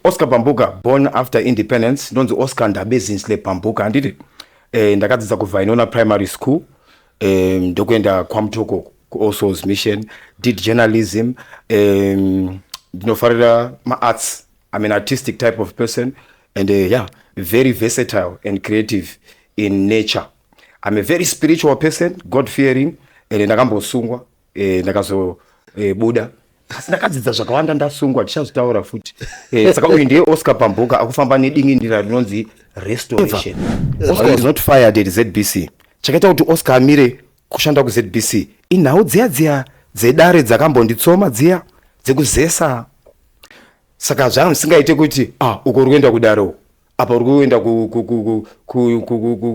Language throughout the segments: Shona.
Oscar Pambuka, born after independence, ndonzi Oscar Ndabezinhle Pambuka, handiti? Ndakadzidza kuVainona Primary School, ndokuenda kwaMutoko kuAll Souls Mission, did journalism. Ndinofarira maarts. I'm an artistic type of person and yeah, very versatile and creative in nature. I'm a very spiritual person, God fearing, and ndakambosungwa, ndakazobuda. Asi ndakadzidza zvakawanda ndasungwa, tichazvitaura futi. Saka uyu ndiye Oscar Pambuka akufamba nedingindira rinonzi restoration. Oscar is not fired at ZBC. Chakaita kuti Oscar amire kushanda kuZBC inhau dziya dziya dzedare dzakambonditsoma dziya dzekuzesa. Saka zvanga zvisingaite kuti uko uri kuenda kudare, apa uri kuenda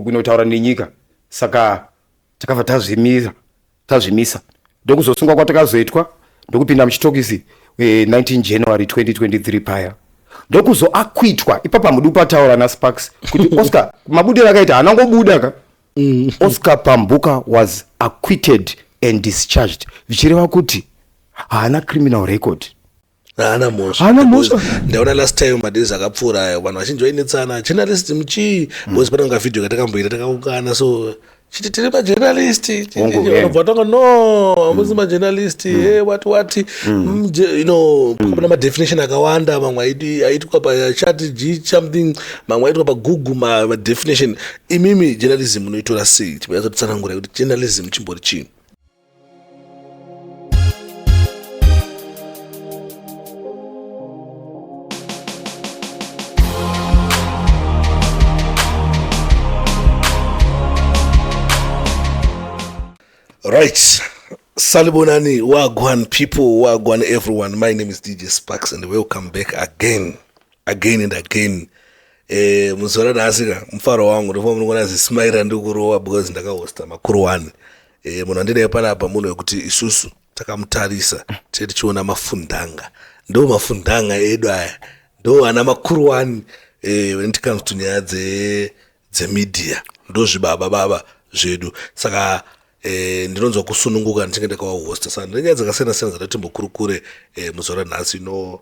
kunotaura nenyika. Saka takabva tazvimisa, ndokuzosungwa kwatakazoitwa, ndokupinda muchitokisi 19 January 2023 paya, ndokuzoacquittwa. Ipapa mudu pataura naSparks kuti Oscar mabudiro akaita haana ngobuda ka. Oscar Pambuka was acquitted and discharged, zvichireva kuti haana criminal record. Haana mhosva. Haana mhosva. Ndaona last time, madays akapfuura ayo, vanhu vazhinji vainetsana journalist muchii, because pane kavideo katakamboita takaungana, so chiti tiri majournalist. Hongu, yeah. Vanobva vatanga, "No, hamusi majournalist." Hey, what what, pakapana madefinition akawanda, mamwe aitwa pachat g something, mamwe aitwa paGoogle, madefinition. Imimi journalism munoitora sei? Timbonyatsotisanangura kuti journalism chimbori chii? Right. Salibonani, Wagwan people, Wagwan everyone. My name is DJ Sparks and welcome back again, again and again. Muzuva ranhasi ka mufaro wangu ndofamba munongona zismaira ndikurowa because ndakahosta makuru one. Munhu andinaye panapa munhu wekuti isusu takamutarisa tee tichiona mafundanga, ndo mafundanga edu aya, ndo ana makuru one when it comes to nyaya dzemedia, ndo zvibaba baba zvedu. Saka ndinonzwa kusununguka ndichinge ndakavahosta. Saka ndine nyaya dzakasiyana siyana dzada timbokurukure muzuva ranhasi. No,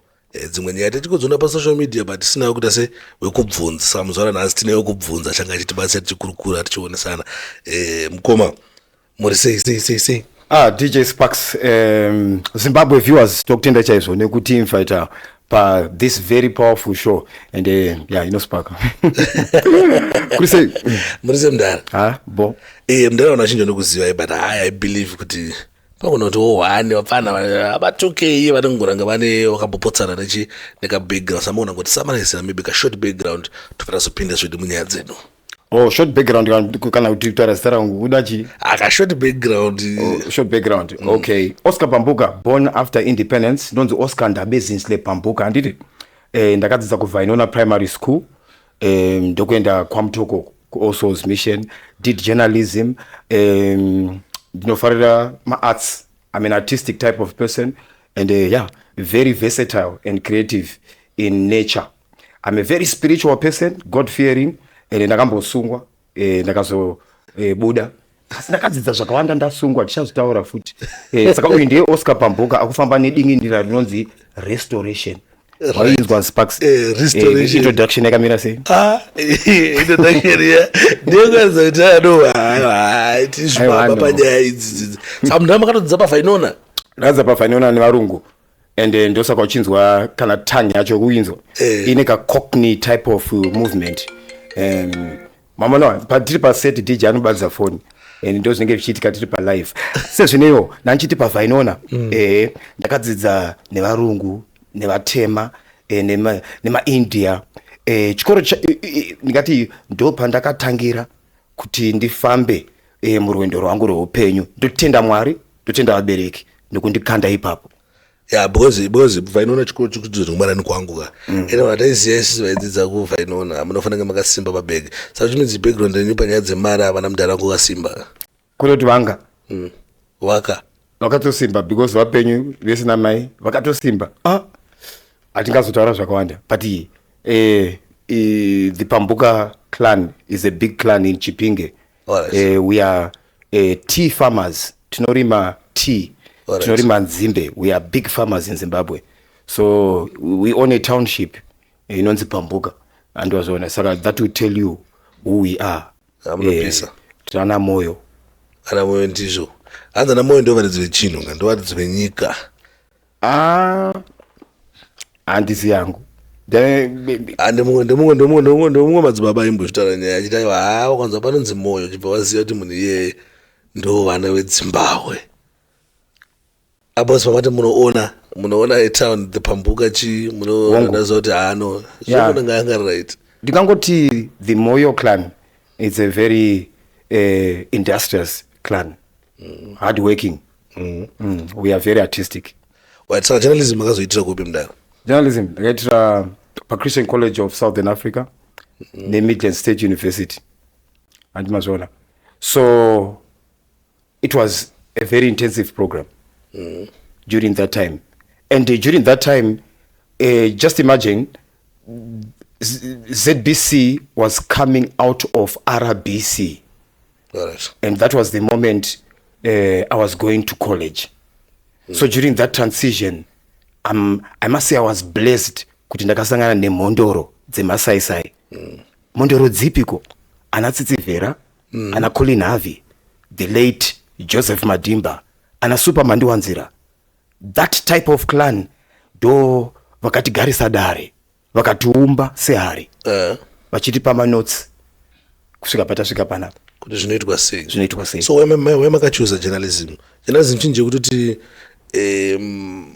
dzimwe nyaya tichikudziona pasocial media, but tisina wekuita se wekubvunza. Saka muzuva ranhasi tine wekubvunza changa achitibatsira tichikurukura, tichionesana. Mukoma, muri sei sei sei sei? DJ Sparks, Zimbabwe viewers, tokutenda chaizvo nekuti invita pa this very powerful show and yeah, inospark. Kuri sei? Muri sei, mudara? Ah, bo. Mudara, vanhu vazhinji vanokuzivai, but I believe kuti pagona kuti ohwane vapfana vatukei vanongoranga vane vakambopotsana nechi nekabackground. Samogona kuti summarize maybe ka short background, tobva tazopinda zvedu munyaya dzedu. Oh, short background kana kuti kutaura zita rangu kuda chi? Aka short background. Oh, short background. Okay. Oscar Pambuka, born after independence, ndonzi Oscar Ndabezinhle Pambuka, handiti? Ndakadzidza kuVainona Primary School, ndokuenda kwaMutoko kuAll Souls Mission, did journalism. Ndinofarira maarts. I'm an artistic type of person and yeah, very versatile and creative in nature. I'm a very spiritual person, God fearing, and ndakambosungwa, ndakazobuda. Asi ndakadzidza zvakawanda ndasungwa, tichazvitaura futi. Saka uyu ndiye Oscar Pambuka akufamba nedingindira rinonzi restoration. Wainzwa, Sparks? Restoration. Introduction yakamira sei? Ah, introduction ya ndiyekwanza kuti ano tizvibaba Aiwa, no. panyaya idzi dzidzi. Saka munhu amakatodzidza paVainona? Ndakadzidza paVainona nevarungu and ndosaka uchinzwa kana tongue yacho kuinzwa ine ka Cockney type of movement. Mama no, patiri paset DJ anobatidza foni and ndo zvinenge zvichiitika tiri palive sezvineyo. Nandichiti paVainona ndakadzidza nevarungu, nevatema, nemaIndia. Chikoro ndingati ndo pandakatangira kuti ndifambe murwendo rwangu rweupenyu. Ndotenda Mwari, ndotenda vabereki nekundikanda ipapo. Ya, because Vainona chikoro chikudzidzwa nekumarani kwangu ka. Ende vataiziva isusu vaidzidza kuVainona, munofanira kunge makasimba pabhegi. Saka chimidzi background yenyu panyaya dzemari, havana mudhara wangu kasimba? Kune kuti vanga Waka vakatosimba because vapenyu vese namai vakatosimba. Hatingazotaura zvakawanda, but the Pambuka clan is a big clan in Chipinge. We are tea farmers, tinorima tea. Tinorima nzimbe. We are big farmers in Zimbabwe, so we own a township. Inonzi Pambuka, andwazviona. Saka that will tell you who we are. Munopisa. Tana Moyo. Ana Moyo, ndizvo. Hanzi ana Moyo ndo varidzi vechinhu, nga ndo varidzi venyika. Ah, handisi yangu. Ah, ndemumwe madzibaba aimbozvitaura nyaya achiti, aiwa, haa, wakanzwa panonzi Moyo, chibva waziva kuti munhu iyeye ndo vana veDzimbahwe. Apo pamati munoona etown, the Pambuka chi munonaziva kuti haano zvokunanga yanga right. Ndingangoti the Moyo clan is a very industrious clan, hard working. We are very artistic. Right, saka journalism makazoitira kupi, mudaro? Journalism ndakaitira paChristian College of Southern Africa neMidland State University, handimazviona. So it was a very intensive program during that time, and during that time, just imagine, ZBC was coming out of RBC. And that was the moment I was going to college. So during that transition, I must say I was blessed kuti ndakasangana nemhondoro dzemasaisai. Mhondoro dzipiko? Ana Tsitsivhera, ana Colin Harvey, the late Joseph Madimba, ana Super Mandiwanzira. That type of clan ndo vakatigarisa dare, vakatiumba sehari, vachitipa manotes kusvika patasvika panapa. Kuti zvinoitwa sei? Zvinoitwa sei. So wemakachuza journalism chinhu chekutoti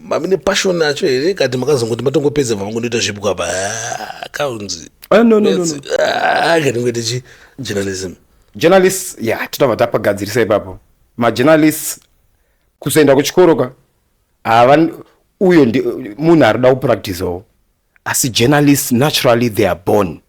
mamine passion acho here, kati makazongoti matongopedza vamangondoita zvipwa pa accounts? Ah, no. Katingoite chi journalism. Journalists, yeah, tinobva tapagadzirisa ipapo. Majournalists kuzoenda kuchikoro ka, hava uyo munhu ari kuda kupractisawo, asi journalists naturally they are born.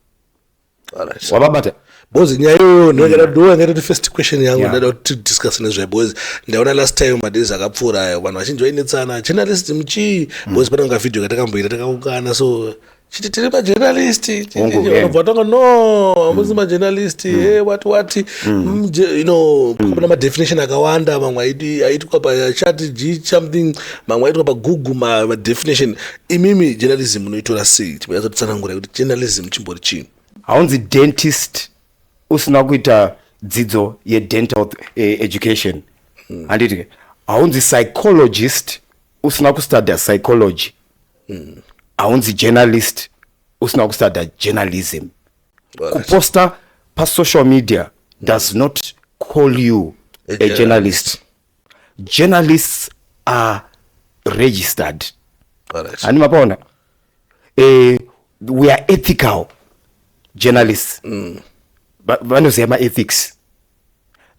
Wababata? Because nyaya iyoyo ndonyangaita kuti first question yangu ndada kuti tidiscuss nezvayo, because ndaona last time, madays akapfuura ayo, vanhu vazhinji vainetsana journalist muchii, because pane kavideo katakamboita, takaungana, so chiti tiri majournalist. Vanobva vatanga, "No, hamusi majournalist." Hey, what what Pana madefinition akawanda, mamwe aitwa pachat g something, mamwe aitwa paGoogle, madefinition. Imimi journalism munoitora sei? Timbonyatsa kuti journalism chimbori chii? Haunzi dentist usina kuita dzidzo yedental education, handiti? Haunzi psychologist usina kustudy psychology. Haunzi journalist usina kustudy journalism. Kuposta pasocial media does not call you A a journalist. Journalists are registered. Hani mapaona? We are ethical journalists. Vanoziva maethics.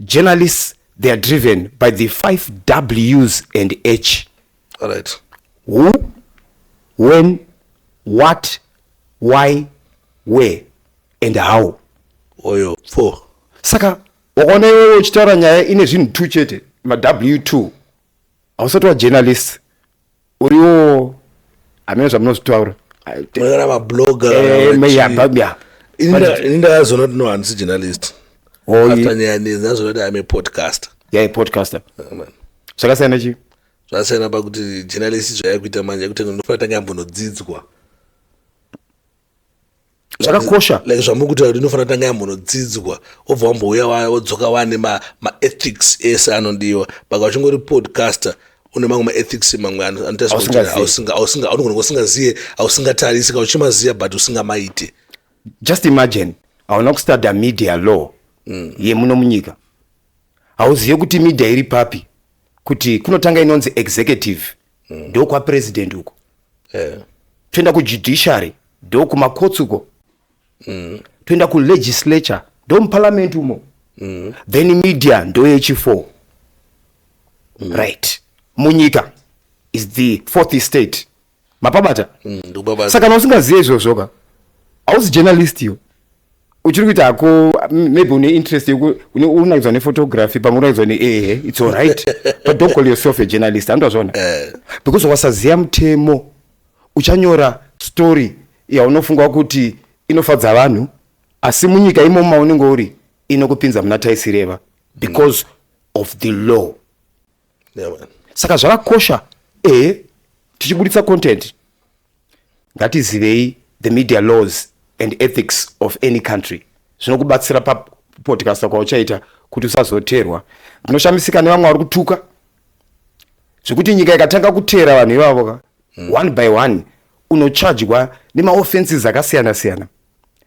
Journalists, they are driven by the five W's and H: who, when, what, why, where and how. Oyo four. Saka wakaona iwewe uchitaura nyaya ine zvinhu two chete, ma-W2, hausati wajournalist. Uriwo hamene zvamunozvitaura. Kana mablogger. Yeah. Ini ndakazoona kuti no, handisi journalist. Oh, after nyaya nezi ndazoona kuti I'm a podcaster. Yeah, podcaster. Yeah, man. Zvakasiyana chii? Zvasiyana pakuti journalist zvayakuita manje yekuti unofanira tanga yambonodzidzwa. Zvakakosha. Like zvamuri kutaura kuti inofanira tanga yambonodzidzwa, wobva wambouya, wodzoka wane maethics ese anodiwa. Baka uchingori podcaster, une mamwe maethics mamwe anotariswa kuti Hausingazivi. Unogona usingaziye, hausingatarisi, kana uchimaziya but usingamaite. Just imagine, hauna kustudy media law yemuno munyika, hauzive kuti media iri papi, kuti kunotanga inonzi executive, ndokwapresident uko, toenda kujudiciary, ndokumacourts uko, toenda kulegislature, ndomuparliament umo, then media ndoyechi4, right? Munyika is the fourth estate, mapabata? Ndikubabata. Saka kana usingazive izvozvo ka, hausi journalist. Iyo uchiri kuita hako, maybe une interest unakidzwa nephotography, pamwe unakidzwa neehe, it's all right, but don't call yourself a journalist, handazvona? Because wasaziva mutemo, uchanyora story yaunofunga kuti inofadza vanhu, asi munyika imomo maunenge uri inokupinza muna taisireva because of the law. Yeah, man. Saka zvakakosha, tichibuditsa content, ngatizivei the media laws and ethics of any country. Zvinokubatsira papodcast kwauchaita kuti usazoteerwa. Ndinoshamisika nevamwe vari kutuka zvekuti nyika ikatanga kuteera vanhu ivavo ka, one by one unochajwa nemaoffenses akasiyana siyana.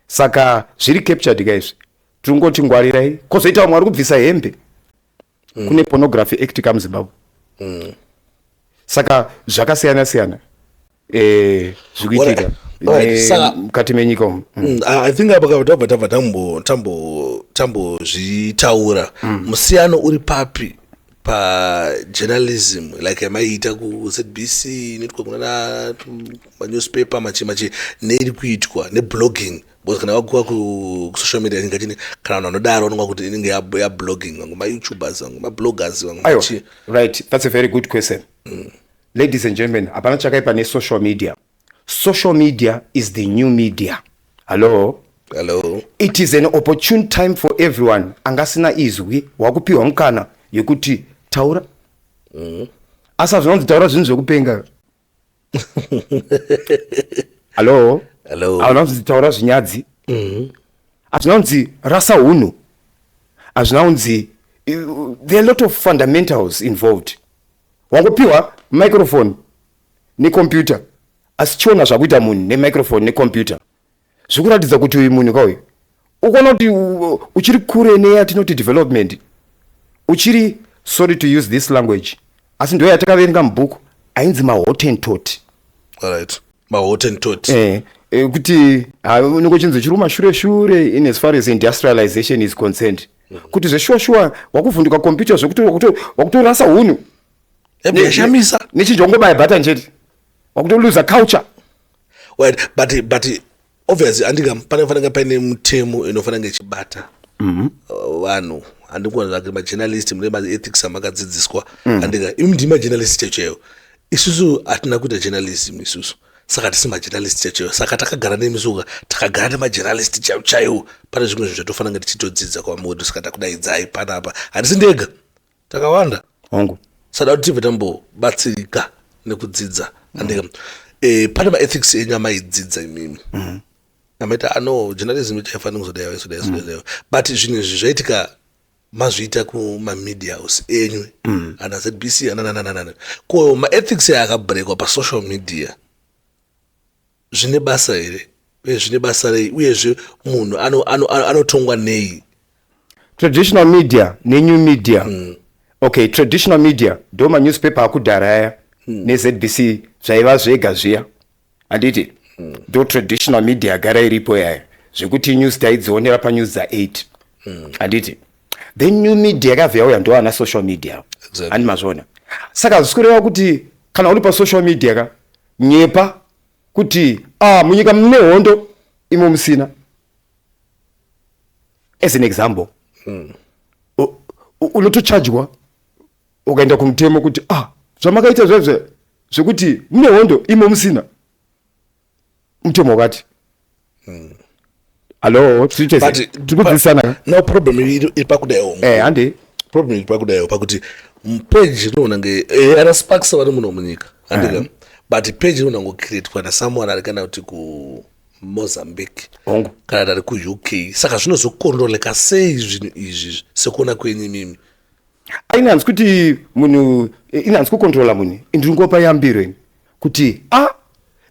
Saka zviri captured ka izvi. Tirikungoti ngwarirai. Kwozoita vamwe vari kubvisa hembe. Kune Pornography Act kamuZimbabwe. Saka zvakasiyana siyana zviri kuitika mukati menyika umu. I think apa tabva tabva tambo tambo tambozvitaura musiyano uri papi pajournalism like yamaiita kuZBC, inoitwa kunana manewspaper machi machi, neiri kuitwa neblogging? Because kana wakuva kusocial media ingachini, kana vanhu vanodaro vanonga kuti inenge yablogging, vamwe mayoutubers, vamwe mabloggers, vamwe Aiwa, machi. Right, that's a very good question. Ladies and gentlemen, hapana chakaipa nesocial media. Social media is the new media. Hello? Hello. It is an opportune time for everyone angasina izwi, wakupiwa mukana yekuti taura. Asi hazvinonzi taura zvinhu zvekupenga. Hallo? Hello. Hazvinonzi taura zvinyadzi. Hazvinonzi rasa hunhu. Hazvinonzi, there are a lot of fundamentals involved. Wangopiwa microphone necomputer, asi chiona zvakuita munhu nemicrophone necomputer, zvikuratidza kuti uyu munhu kauyu, ukuona kuti uchiri kure neyatinoti development. Uchiri, sorry to use this language, asi ndo yatakaverenga mubhuku ainzi maHottentot. Alright, maHottentot. Kuti unenge uchinzi chiri kumashure shure in as far as industrialization is concerned, kuti zveshuwa shuwa wakuvhunduka computer zvekuti wakutorasa hunhu. Yashamisa. Nechinja wangobaya button chete, wakutoluza culture. Right, but obviously andika panofanira paine mutemo inofanira kunge ichibata vanhu. Handikuona like majournalist mune maethics amakadzidziswa, andika imi ndimi majournalist chaicho chaiwo. Isusu hatina kuita journalism isusu, saka tisi majournalist chaicho chaiwo. Saka takagara nemisuka, takagara nemajournalist chaiwo chaiwo. Pane zvimwe zvinhu zvatofanira kunge tichitodzidza kwamuri, saka takudaidzai panapa. Handisi ndega, takawanda. Hongu. Sada kuti tibve tambobatsirika nekudzidza, andika pane maethics enyu amaidzidza imimi, amaita ano journalism ichaifanira kuzodaiwa, izodai, izodai, but zvinhu izvi zvaitika, mazviita kumamedia house enyu, ana ZBC, ananananana. Ko maethics aya akabrekwa pasocial media zvine basa here, uye zvine basa rei, uyezve munhu anotongwa nei? Traditional media nenew media. Okay, traditional media ndo manewspaper akudhara aya neZBC, zvaiva zvega zviya, handiti? Ndo traditional media yagara iripo yaya, zvekuti news taidzionera panews dza8, handiti? Then new media yakabva yauya, ndo ana social media. Handi mazviona? Saka hazvisi kureva kuti kana uri pasocial media ka, nyepa kuti ah, munyika mune hondo imo musina, as an example. Unotochajwa ukaenda kumutemo kuti ah, zvamakaita zvezve zvekuti mune hondo imo musina, mutemo wakati. Hallo, tiri kudzidzisana ka? No, problem iri pakudaiwo. Handi. Problem iri pakudaiwo pakuti page rinoona nge ana Sparks vari muno munyika, handika? But page rinoona ngocreatwa nasomeone ari kana kuti kuMozambique, kana kuti ari kuUK. Saka zvinozokontroleka sei zvinhu izvi sekuona kwenyu imimi? Aini hanzi kuti munhu, ini hanzi kucontrola munhu, ndingopa yambiro ini kuti a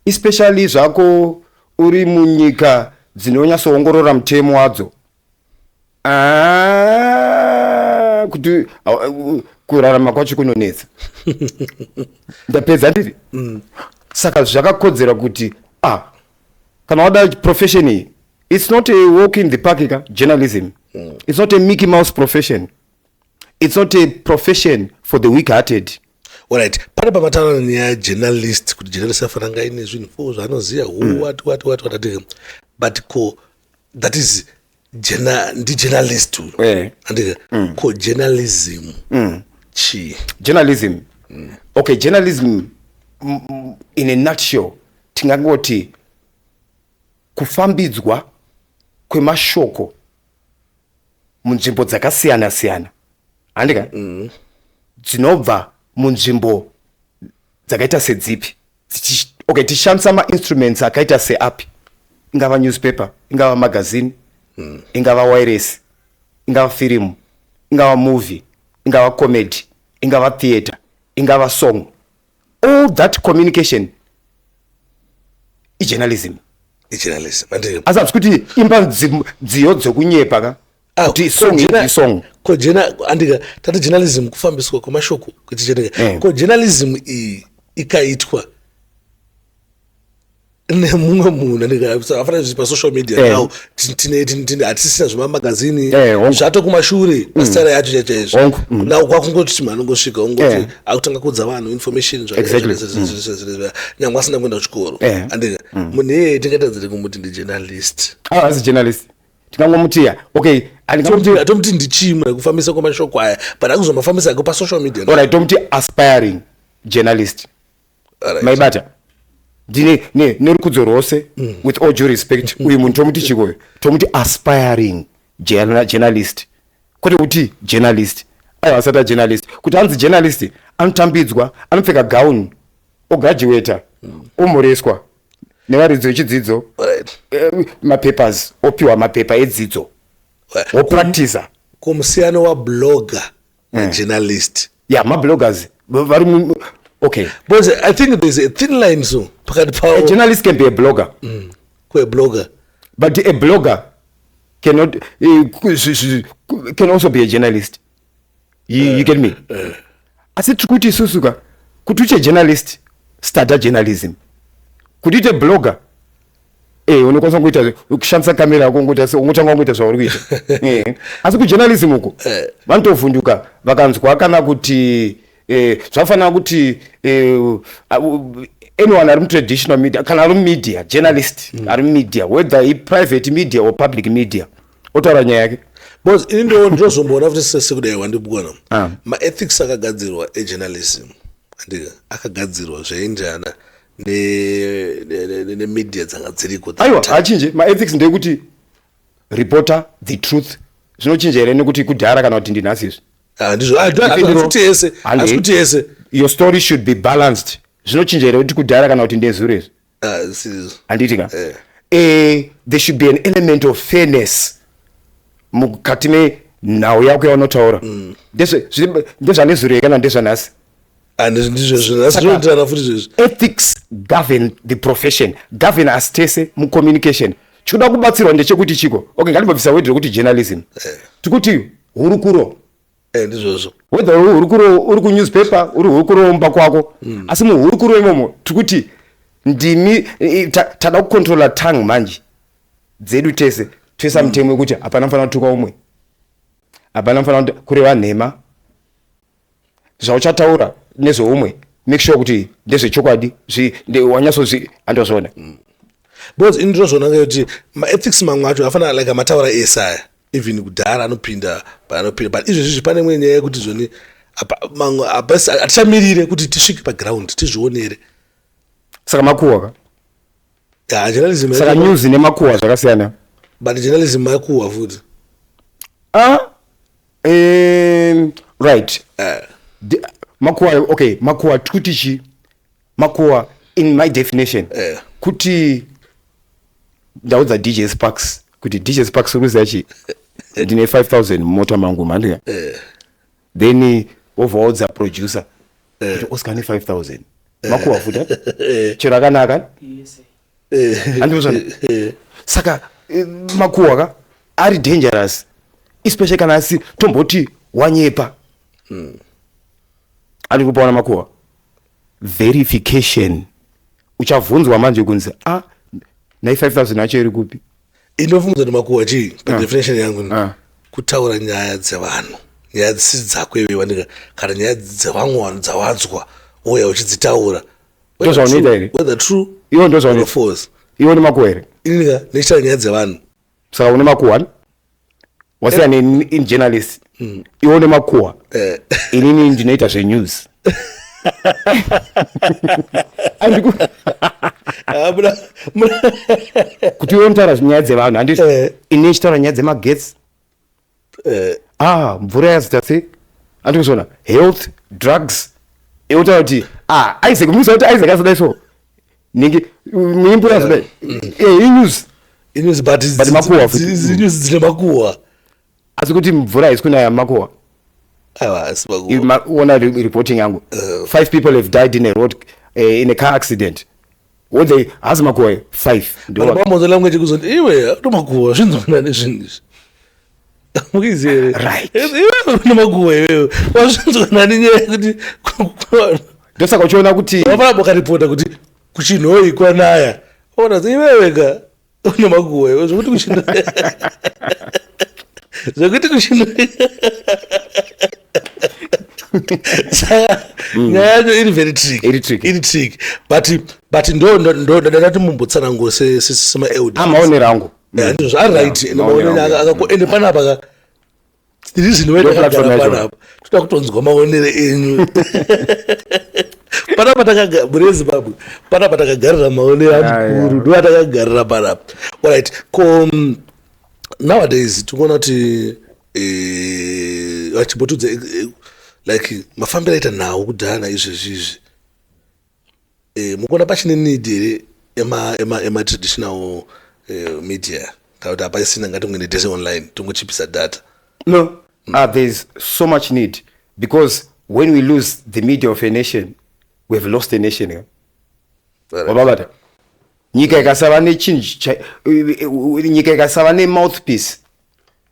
especially zvako uri munyika dzinonyatsoongorora mutemo wadzo, kuti kurarama kwacho kunonetsa. Ndapedza ndiri. Saka zvakakodzera kuti kana wada profession iyi, it's not a walk in the park ka journalism. It's not a Mickey Mouse profession. It's not a profession for the weak hearted. Alright, pane pamataura nenyaya yejournalist, kuti journalist afanira nga aine zvinhu fo zvaanoziva, what what what what, but ko that is ndijournalist uyu, andika? Ko journalism chii? Journalism, okay, journalism in a nutshell tingangoti kufambidzwa kwemashoko munzvimbo dzakasiyana siyana, handika? Dzinobva munzvimbo dzakaita sedzipi? Okay, tichishandisa mainstruments akaita seapi? Ingava newspaper, ingava magazine, ingava wireless, ingava firimu, ingava movie, ingava comedy, ingava theatre, ingava song, all that communication ijournalism. Ijournalism, andika? Asi hatisi kuti imba nziyo dzekunyepa ka, kuti song idzi song. Ko jena, andika, tati journalism kufambiswa kwemashoko kuchicheneka. Ko journalism iyi ikaitwa nemumwe munhu, andika, afana zvi pasocial media now, hatisisina zvemamagazini. Hongu. Zvatokumashure pasitara yacho chachaizvo. Hongu. Now kwakungoti munhu anongosvika ungoti akutanga kuudza vanhu information nyangwe asina kuenda kuchikoro. Andika, munhu iyeye tingatadzire kumuti ndijournalist? Ah, asi journalist tingangomuti ya, okay, andingamuti Tomuti ndichimwe kufambisa kwemashoko aya, but akuzomafambisa ako pasocial media. Alright, tomuti aspiring journalist. Maibata, ndine nerukudzo rwose, with all due respect, uyu munhu tomuti chikoyo? Tomuti aspiring journalist, kwete kuti journalist. Aiwa, asati ajournalist. Kuti anzi journalist, anotambidzwa, anopfeka gown, ograduata, omhoreswa nevaridzi vechidzidzo, mapapers, opiwa mapepa edzidzo, wopractisa. Kumusiyano wablogger najournalist? Ya, mabloggers vari okay. Because I think there's a thin line so pakati A pavo. journalist can be a blogger. Kweblogger. But a blogger cannot can also be a journalist. You get me? Asi tiri kuti isusu ka, kuti uche journalist, study journalism. Kuti uite blogger, unokwanisa kungoita kushandisa kamera yako, ungoita ungotanga kungoita zvauri kuita. Asi kujournalism uko vanotovhunduka vakanzwa kana kuti zvafanira kuti anyone ari mutraditional media kana ari mumedia, journalist ari mumedia, whether iprivate media or public media, otaura nyaya yake. Because ini ndinozomboona futi sekudai wandibwana, maethics akagadzirwa ejournalism, andika, akagadzirwa zvaienderana nemedia dzanga dziriko. Aiwa, hachinje. Maethics ndeyekuti reporter the truth. Zvinochinja here nekuti kudhara kana kuti ndinhasi izvi? Ah, ndizvo. Ah, asi kuti yese, asi kuti yese. Your story should be balanced. Zvinochinja here kuti kudhara kana kuti ndezuro izvi? Ah, sizvo. Handiti ka? Eh. There should be an element of fairness mukati menhau yako yaunotaura. Ndezvanezuro here kana ndezvanhasi? Ah, ndizvo zvino asi zvinoenderana futi izvezvi. Ethics govern the profession, govern us tese mucommunication. Chikuda kubatsirwa ndechekuti chiko? Okay, ngatimbobvisa word rekuti journalism, tikuti hurukuro. Eh, ndizvozvo. Whether uri hurukuro uri kunewspaper, uri hurukuro mumba kwako, asi muhurukuro imomo tikuti ndimi tada kucontrola tongue manje dzedu tese, toisa mutemo wekuti hapana mufanira kutuka umwe, hapana mufanira kureva nhema. Zvauchataura nezveumwe, make sure kuti ndezvechokwadi, wanyatsozvi handozviona. Because ini ndinozviona ngekuti maethics mamwe acho afana like amataura ese aya, even kudhara anopinda paanopinda, but izvezvizvi pane imwe nyaya yekuti zvoni mamwe hatichamirire kuti tisvike paground tizvionere. Saka makuhwa ka? Ya, journalism. Saka news nemakuhwa zvakasiyana. But journalism makuhwa futi. Ah, right. Makuhwa, okay, makuhwa tikuti chi? Makuhwa in my definition, kuti ndaudza DJ Sparks kuti, "DJ Sparks, uri kuziva chi, ndine 5000 mumota mangu mandika." Then wobva waudza producer kuti Oscar ane 5000. Makuhwa futi, eh? Chero akanaka, handizvona? Saka makuhwa ka ari dangerous, especially kana asi tomboti wanyepa. Andi kupaona makuhwa, verification uchavhunzwa manje kunzi, "A, nai 5000 yacho iri kupi?" Inofunga kuti makuhwa chii padefinition yangu? Kutaura nyaya dzevanhu, nyaya dzisiri dzako iwe, wanika, kana nyaya dzevamwe vanhu dzawanzwa, wouya uchidzitaura. Ndozvaunoita here? Whether true Iwo ndozvaunoita. or false. Iwo nemakuhwa here? Ininika ndichitaura nyaya dzevanhu. Saka une makuhwa, wasiyana in journalist. Iwo une makuhwa. Inini ndinoita zvenews. Ah, Kuti iwe unotaura nyaya dzevanhu, handiti? Ini ndichitaura nyaya dzemagetsi. Ah, mvura yazita sei, andikuzviona, health, drugs. Iwe utaura kuti, "Ah, Isaac," musa kuti Isaac azodai so, ninge muimbo yazodai. Inews. Inews, but But makuhwa futi. News dzine makuhwa. Asi kuti mvura haisi kunaya, makuhwa. Aiwa, asi makuhwa. Ona reporting yangu, five people have died in a road, in a car accident. What they hazi makuhwa, five. Pambodzo language kuzoti iwe tomakuhwa, zvinzwana nezvinhu izvi, muizi here? Right. Iwe une makuhwa, iwewe wazvinzwana nenyaya yekuti Ndosaka uchiona kuti wafana wakaripota kuti kuChinhoyi kwanaya, ona kuti iwewe ka une makuhwa iwe, zvekuti kuChinhoyi. Saka nyaya yacho iri very tricky. Iri tricky. Iri tricky, but ndo ndati mumbotsananguro semaelders. Amaonero angu. Ndizvo ari right. Ende maonero maonero angu. ende panapa ka reason Ndo platform wetakagara yacho. panapa, toda kutonzwa maonero enyu panapa. Mune Zimbabwe panapa takagarira maonero amukuru, ndo atakagarira panapa. Alright, ko nowadays tikuona kuti vachimbotudza like mafambiro aita nhau kudhara naizvezvi izvi, mukuona pachine need here ema-traditional media, kana kuti hapaisina, ngatingoende tese online, tongochipisa data? No, there's so much need, because when we lose the media of a nation, we have lost a nation, eh? Wababata, nyika ikasava nechinhu nyika ikasava nemouthpiece,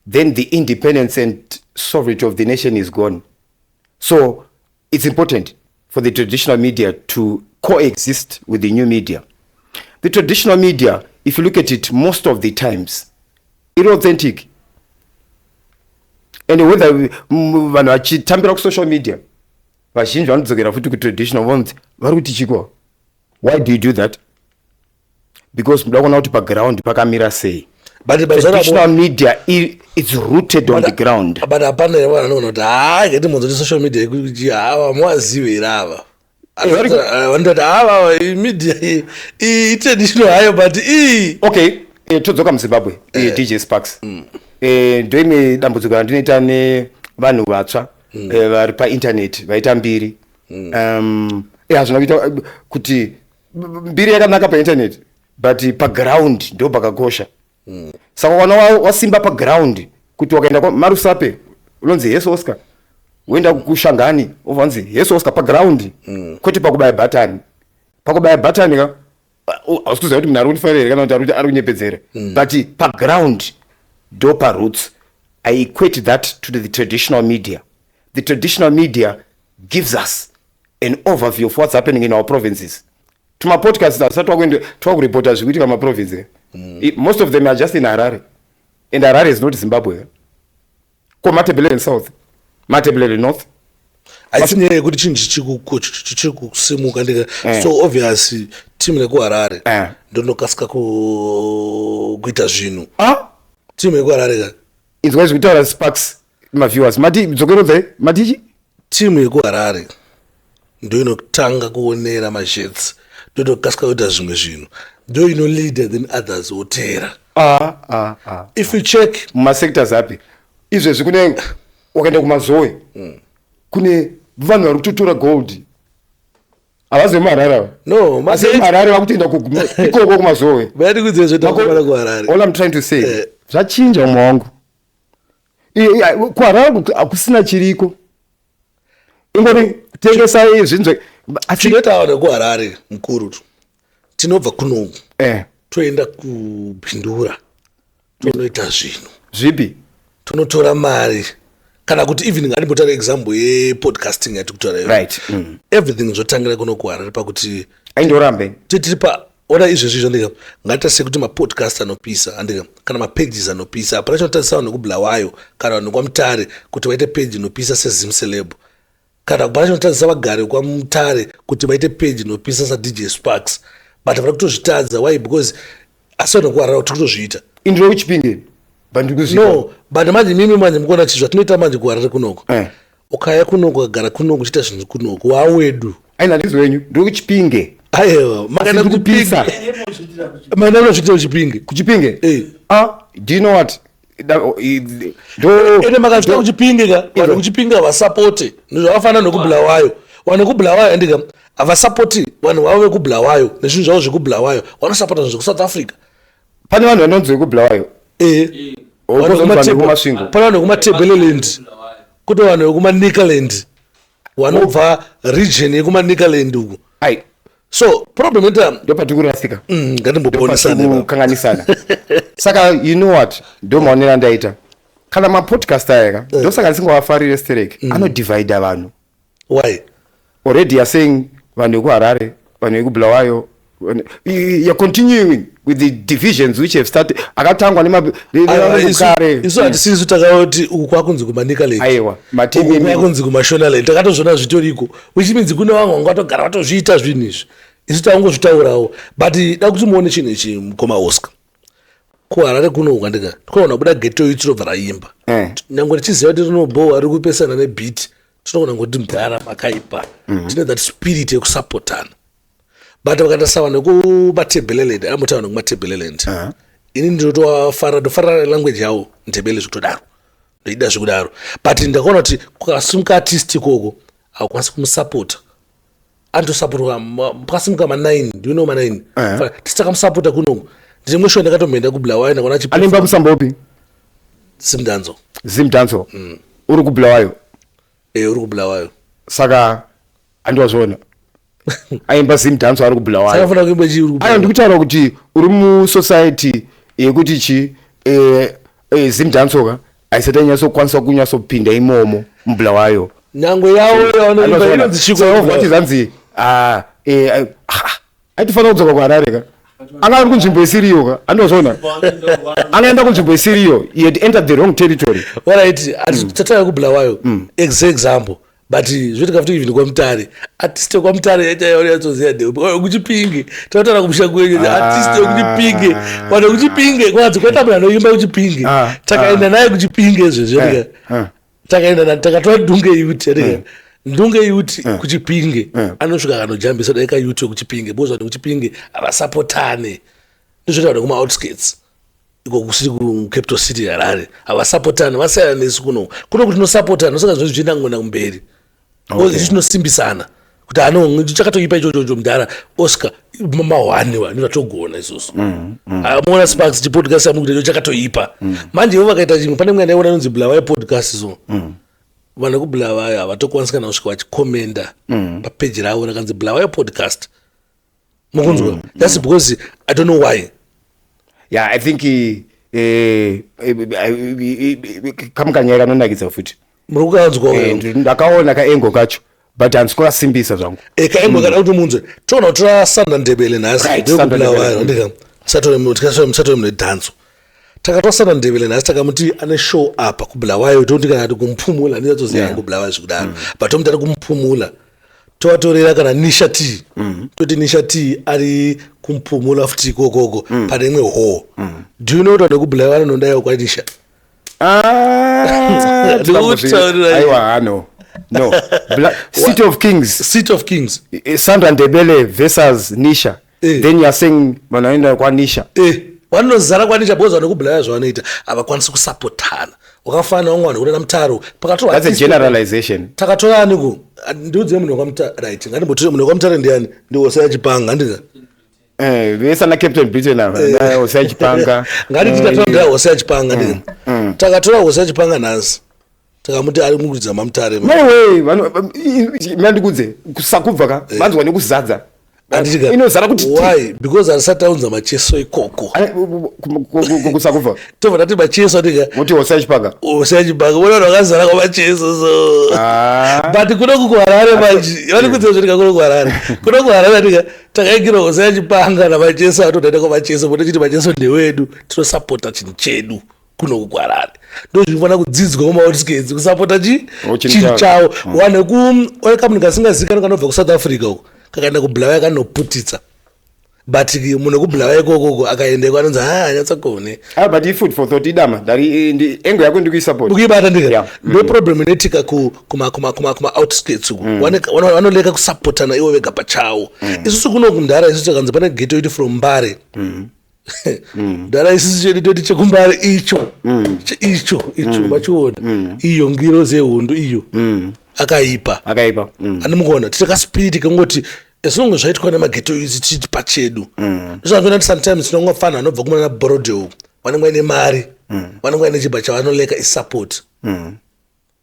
then the independence and sovereignty of the nation is gone. So it's important for the traditional media to coexist with the new media. The traditional media, if you look at it, most of the times iri authentic, and whether vanhu vachitambira kusocial media, vazhinji vanodzokera futi kutraditional, vonzi vari kuti chiko, why do you do that? Because muda kuona kuti paground pakamira sei. But Traditional media it's rooted on the ground. But hapana here vanhu vanoona kuti haa, ngati munzoti social media ikuti hava muwazive here ava? Eh, Vanototi hava media iyi, iyi itraditional hayo, but iyi Okay, todzoka muZimbabwe, DJ Sparks. Ndoimwe dambudziko randinoita nevanhu vatsva vari painternet vaita mbiri. Hazvina kuita kuti mbiri yakanaka painternet, but paground ndo pakakosha. Saka kana wasimba paground, kuti wakaenda kwaMarusape unonzi "Yes Oscar", woenda kuShangani ovanzi "Yes Oscar" paground, kwete pakubaya bhatani. Pakubaya bhatani ka hausi kuziva kuti munhu ari kundifarira here kana kuti ari kunyepedzera, but paground ndo paroots. I equate that to the traditional media. The traditional media gives us an overview of what's happening in our provinces. Tumapodcast asati twakuripota zviri kuitika mumaprovince. Most of them are just in Harare, and Harare is not Zimbabwe. Ko Matabeleland South, Matabeleland North? Haisi nyaya yekuti chinhu chichiri kusimuka ndika so obvious timu rekuHarare ndonokasika kuita zvinhu. Ah? Timu yekuHarare ka. Inzwai zvekutaura Sparks, maviewers, mati dzokerodzai, matichi? Timu yekuHarare ndo inotanga kuonera mashets, ndotokasika kuita zvimwe zvinhu, ndo inoleader, then others woteera. Ah, ah, ah. If you check Mumasectors api izvezvi? Kune wakaenda kuMazowe, kune vanhu vari kutotora gold, havazi vemuHarare ava. No. Asi vemuHarare vakutoenda ikoko kuMazowe. Bayati kudzira zvotakumana kuHarare. All I'm trying to say, zvachinja umwe wangu. KuHarare hakusina chiriko, ingori kutengesa zvinhu asi Chinoita vanhu vekuHarare mukuru, tinobva kunoku, toenda kuBindura, tonoita zvinhu. Zvipi? Tonotora mari, kana kuti even ngandimbotaura example yepodcasting yati kutaura iyo. Everything zvotangira kuno kuHarare pakuti Aindorambe. Tiri pa ona izvezvi izvo, ndika ngatitasei kuti mapodcast anopisa, handika, kana mapages anopisa, hapana chinotarisa vanhu vekuBulawayo kana vanhu vekwaMutare kuti vaite page inopisa seZim Celeb, kana hapana chinotarisa vagari vekwaMutare kuti vaite page inopisa saDJ Sparks, but vari kutozvitadza. Why? Because asi vanhu vekuHarare tiri kutozviita. Indiro kuChipinge bandikuzvika. No, but manje mimi manje mukuona chi zvatinoita manje kuHarare kunoko, ukaya kunoko, ukagara kunoko, uchiita zvinhu kunoko, wawedu. Aina handizi wenyu, ndiri kuChipinge. Aiwa, makaenda Asi kuChipinge. kupisa. Maenda kunozviitira kuChipinge. KuChipinge. Ah, do you know what? Ndo Ende makasvika kuChipinge ka, vanhu kuChipinge havasapote. Zvakafanana nekuBulawayo, vanhu vekubulawayo andika havasapoti vanhu vavo vekuBulawayo nezvinhu zvavo zvekuBulawayo, vanosapota zvinhu zvekuSouth Africa. Pane vanhu vanonzi vekuBulawayo. Kumasvingo. Pane vanhu vekuMatabeleland, kune vanhu vekuManicaland, vanobva region yekuManicaland uku. Ai. So problem ita Ndopatikurasika. Ngatimboponesane. Kukanganisana. Saka you know what, ndo maonero andaita kana mapodcast aya ka, ndosaka ndisingawafarire sterek. Anodivhaidha vanhu. Why? Already you're saying vanhu vekuHarare, vanhu vekuBulawayo. You're continuing with the divisions which have started, akatangwa nevanhu. Isu hatisisu takati uku kwakunzi kuManicaland. Aiwa. Uku matimi kwakunzi kuMashonaland. Takatozviona zvitoriko, which means kune vamwe vanga vatogara vatozviita zvinhu izvi, isu tangozvitaurawo. But da kuti muone chinhu ichi, mukoma Oscar, kuHarare kuno ukandika tinoona kubuda ghetto youth, tinobva raimba. Nyange tichiziva kuti rinobhowa, riri kupesana nebeat, tinogona ngoti mudhara makaipa. Tine that spirit yekusapotana. But vakaita vanhu vekuMatebeleland, ambotaura nekuMatebeleland, ini ndinotofarira, ndofarira language yavo, Ndebele zvekutodaro, ndoida zvekudaro. But ndakaona kuti kukasimuka artist ikoko, haukwanisi kumusapota, anotosapotwa. Pakasimuka ma9, do you know ma9? Tisi takamusapota kunoku. Ndine mwe show ndakatomboenda kuBulawayo, ndakaona. Anemba musambo upi? Zimdanzo. Zimdanzo uri kuBulawayo? E, uri kuBulawayo. Saka handiwazviona aimba Zimdanzo ari kuBulawayo. Saka kuimba chii uri? Aiwa, ndikutaura kuti uri musociety yekuti chi Zimdanzo ka haisati yanyatsokwanisa kunyatsopinda imomo muBulawayo. Nyangwe yavo yavanoimba inonzi chiko? Vati zvanzi, ah, ah, aitofanira kudzoka kuHarare ka, anga ari kunzvimbo isiriyo ka. Andozvona angaenda kunzvimbo isiriyo. He had entered the wrong territory. Alright, tatauya kuBulawayo as example, but zvoitika futi even kwaMutare. Artist kwaMutare yatsoziva ndeupi? KuChipinge, tinotaura kumusha kwenyu. Artist wekuChipinge, vanhu vekuChipinge kwanzi kwaita munhu anoimba kuChipinge. Takaenda naye kuChipinge izvezvo, takaenda takatora Ndunge Youth, yatika Ndunge Youth kuChipinge, anosvika akanojambisa dai kayouth wekuChipinge, because vanhu vekuChipinge havasapotane. Ndizvoita vanhu vekumaoutskirts iko kusiri kucapital city Harare, havasapotani, vasiyana nesu kuno. Kuno kuti tinosapotana, saka zvinhu zvichienda ngona kumberi. Isu tinosimbisana kuti ano chakatoipa ichochocho. Mudhara Oscar, mahwani wa ndinatogona isusu. Muona Sparks, chipodcast chamukuita icho chakatoipa. Manje ivo vakaita chimwe, pane mwe ndaiona inonzi Bulawayo Podcast. So vanhu vekuBulawayo havatokwanisi kana kusvika vachikomenda papeji ravo rakanzi Bulawayo Podcast, mukunzwa? That's because I don't know why. Yeah, I think kamukanyaya kanonakidza futi. Muri kukanzwa? Ndakaona kaengo kacho, but handisi kukasimbisa zvangu. Kaengo kada kuti munzwe. Toona kutora Sanda Ndebele nhasi. Ndebele. Ndika musatore mune dhanzo. Takatora Sanda Ndebele nhasi, takamuti ane show apa kuBulawayo, toti kana ti kuMuphumula, ndinatsoziva yangu Bulawayo zvekudaro, but tomuti ari kuMuphumula. Tovatorera kana Nisha T, toti Nisha T ari kuMuphumula futi ikokoko pane imwe hall. Do you know kuti vanhu vekuBulawayo vanonondaiwa kwaNisha? Ah, Ndikutaurira. Aiwa, no, City of Kings. City of Kings. Sandra Ndebele versus Nisha. Then you are saying vanhu vanoenda kwaNisha? Vanozara kwaNisha because vanhu vekuBulawayo zvavanoita havakwanisi kusapotana. Wakafanana vamwe vanhu kunana Mutaro pakatorwa. That's a generalization. Takatora aniko? Ndiudzire munhu wekwaMutare. Right, ngatimbotore munhu wekwaMutare. Ndiani? NdiHosea Chipanga, handika? Vese na Captain Britain ava, na Hosea Chipanga. Ngati tikatora ndira Hosea Chipanga, ndika takatora Hosea Chipanga nhasi, takamuti ari mukuridza maMutare. No way. Mandikudze kusakubva ka, vanzwa nekuzadza. Handitika? Inozara kuti ti. Why? Because harisati taunza Macheso ikoko. Kusakubva. Tobva tati Macheso, andika? Muti Hosea Chipanga. Hosea Chipanga, vona vanhu vakazara kwaMacheso. So but kuno kuHarare manje vari kudziva zvotika. Kuno kuHarare, kuno kuHarare, andika, takaingira Hosea Chipanga naMacheso, atodaita kwaMacheso potochiti Macheso ndewedu. Tinosapota chinhu chedu kuno kuHarare. Ndo zvinofanira kudzidzwa kumaoutskirts, kusapota chi Oh, chinhu chinhu chavo. chavo. Vanhu ku kamunhu kasingazikanwi kanobva kuSouth Africa uko kakaenda kuBulawayo kanoputitsa, but munhu wekuBulawayo ikokoko akaendeko anonzi ha nyatsogone. Ah, but ifood for thought, idama ndari engo yako ndikuisupport. Ukuibata, ndika? Yeah. Ndo problem inoitika kuma outskirts uku. Vanoleka kusapotana ivo vega pachavo. Isusu kuno kumudhara, isusu takanzi pane ghetto youth from Mbare, mudhara, isusu chedu toti chekuMbare icho, icho icho machiona iyo ngiro zehondo iyo akaipa. Akaipa. Andimukuona titakaspiriti kangoti. As long as zvaitwa nemaghetto youths tichiti pachedu. Ndozvanoona kuti sometimes tinongofana vanobva kumana Borrowdale vanenge vaine mari, vanenge vaine chibva chavanoleka isupport.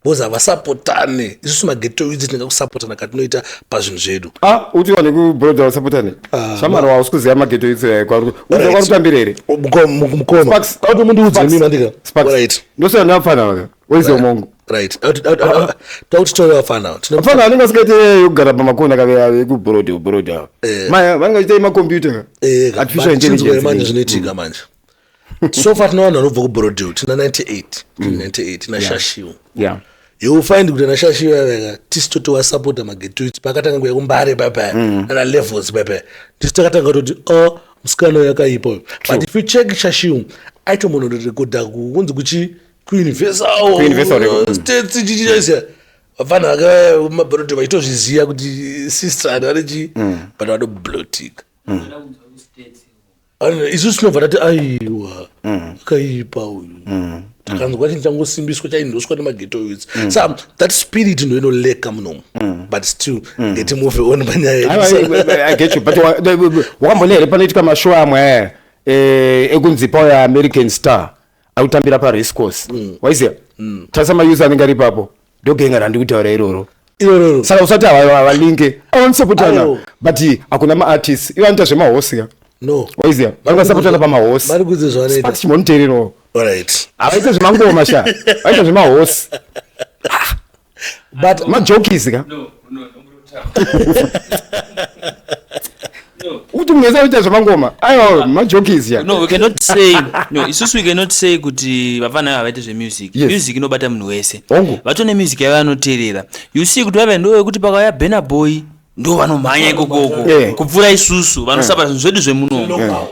Because havasapotane. Isusu maghetto youths tinenge kusapotana katinoita pazvinhu zvedu. Ah, uti vanhu vekuBorrowdale vasapotane? Shamwari, hausi kuziva maghetto youths kwauri kutambira here? Mukoma. Sparks. Auti mundiudze Sparks. mimi andika. Sparks. Right. Ndosiyana nevafana vaka oiziva mongo. Right. Takuti tore vafana. Vafana vanenge vasingaite yekugara pamakona kave vekuBorrowdale, Borrowdale. Maya vanenge vachiita makombiyuta, artificial intelligence. Manje zvinoitika manje. So far tine vanhu vanobva kuBorrowdale tina 98, 98 tina Shashiwo. You will find kuti ana Shashiwo yaveka tisi totovasapota maghetto youths pakatanga kuya kuMbare papaya, ana Levels papaya, tisi takatanga kutoti, "Oh, musikana uyu akaipa uyu." But if you check Shashiwo, aitombonorekodha kunzi kuchi kuUniversal. KuUniversal Record. States chichichaisiya vafana vake maBorrowdale vachitozviziva kuti sister ani vanechi, but vanoblotika. Isusu tinobva tati, "Aiwa, akaipa uyu." Takanzwa chinhu changosimbiswa, chaindoswa nemaghetto youths. So that spirit ndo inoleka munomu, but still ngatimove on panyaya yedu. Aiwa, I get you, but wakambona here panoitika mashow amwe aya ekunzi pauya American star akutambira parace course? Waiziva? Tarisa mayouths anenge ari ipapo, ndogenga randi kutaura iroro. Irororo. Saka usati havalinke, avanosapotana. Aiwa. But hakuna maartists ivo anoita zvemahosi ka. No. Waiziva, vangasapotana pamahosi. Vari kudze zvavanoita. Sparks, chimbomuteererawo. Alright. Havaite zvemangoma sha, vaita zvemahosi. But Majokisi ka. No. Kuti munhu wese anoita zvemangoma, aiwa, majokisi ya. No, we cannot say no. Isusu we cannot say kuti vafana ava vaite zvemusic. Music inobata munhu wese. Hongu. Vatone music yavo vanoteerera. You see kuti vave ndo vekuti pakauya Burna Boy ndo vanomhanya ikokoko kupfuura isusu vanosapota zvinhu zvedu zvemunomu.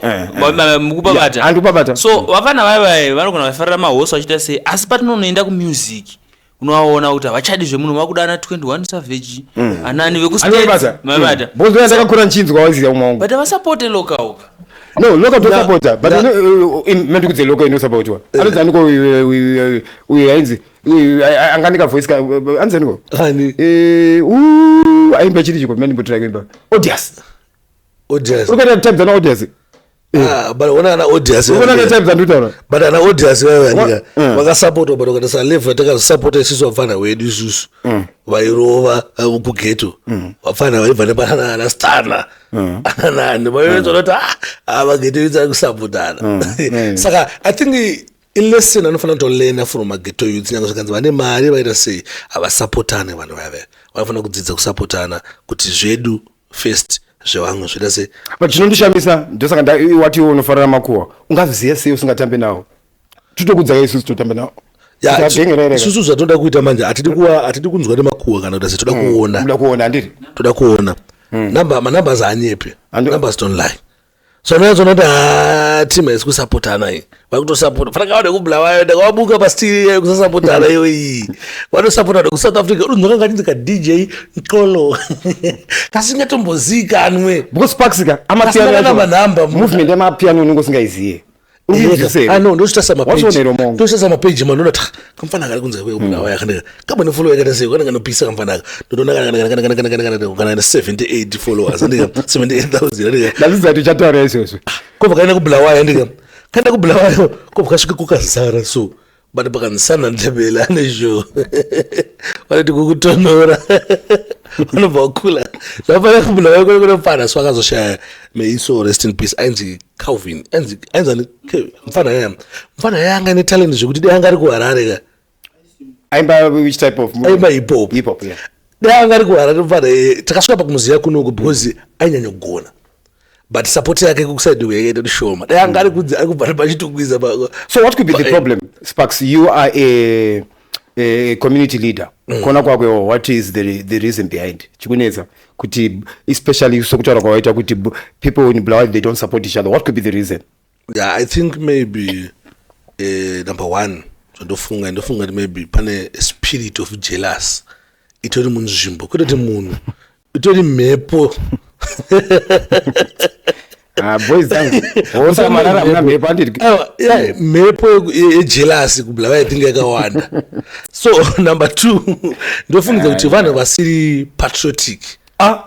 Mukupabata? Yeah, handikupabata. So vafana vaya vanogona vafarira mahosi vachiita sei, asi patinonoenda kumusic unovaona kuti havachadi zvemuno, vakuda ana 21 Savage, anani vekustates. Anobata. Mabata. Bhozi ndakakura nchinzwa, waiziva umongo. But havasapote local ka. No, local tosapota, but mendikudze local inosapotwa anonzi aniko uyu ainzi uyu anganika voice ka, anzi aniko? Ani? Aimba chiri chiko, mandimbotirai kuimba Odious. Odious. Urikuita type dzana Odious. Ah, but ona ana Odious. Urikuona type dzandikutaura? But ana Odious vaya andika vakasapotwa, but ukatarisa level yatakazosapota isusu vafana wedu isusu vairova kughetto, vafana vaibva nepanana ana Stana, anani, vaioona kuti ah, maghetto youths ari kusapotana. Saka I think ilesson anofanira kutolearna from maghetto youths. Nyange zvikanzi vane mari, vaita sei, havasapotane vanhu vaya. Vanofanira kudzidza kusapotana kuti zvedu first, zvevamwe zvoita sei. But chinondishamisa, ndosaka wati iwe unofarira makuhwa, ungazviziva sei usingatambe nawo? Titokudzaka isusu totamba nawo. Ya, Kuti agenge. Isusu zvatoda kuita manje, hatidi kuwa, hatidi kunzwa nemakuhwa kana kuti toda kuona. Muda kuona, handiri? Toda kuona number, manumbers haanyepi. Numbers don't lie. So anoyatsona kuti ha, team haisi kusapotana iyi, vari kutosapota fanaka vade kuBulawayo, ndakavabuka pastiri kusasapotana iyo iyi, vanosapota kuSouth Africa. Unonzwa kanga chinzi kaDJ Nkolo kasingatombozikanwe. Because Sparks ka, Kasina kana manhamba. Movement yamapiano unenge usingaiziye. Ah, no, ndochitasa Wazvionera mongo. Ndochitasa mapeji manoona ta kamfana kari kunze kweBulawayo kana kamba nefollow yakaita sei, kana kanopisa kamfana ndotoona kana 78 followers, andika, 78,000, andika. Ndazvidza kuti uchataura izvozvo. Kobva kaenda kuBulawayo, andika, kaenda kuBulawayo, kobva kasvika kukazara. So but pakanzisana Ndebele ane show, vanoti kukutonora vanobva kula zvafanira kuBulawayo kune kunofana. So akazoshaya, may so rest in peace, ainzi Calvin, ainzi mfana yaya, mfana yaya anga ine talent zvekuti dai anga ari kuHarare ka. Aimba which type of? Aimba hip hop. Hip hop, yeah. Dai anga ari kuHarare mfana yeye, takasvika pakumuziya kunoku because ainyanya kugona, but support yake kuside yakaita kuti shoma. Dai anga ari kunzi ari kubva pachitungwiza. So what could be the problem? Sparks, you are a community leader. Kona kwako, what is the reason behind chikunetsa kuti, especially sokutaura kwawaita kuti people in Bulawayo, they don't support each other? What could be the reason? Yeah, I think maybe number one, zvandofunga, ndofunga kuti maybe pane a spirit of jealous itori munzvimbo, kwete kuti munhu, itori mhepo. Ah, boys dzangu, hosa marara muna mhepo, andiri? Aiwa, yeah, mhepo yejealous kuBulawayo I think yakawanda. So number two, ndofungidza kuti vanhu vasiri patriotic. Ah.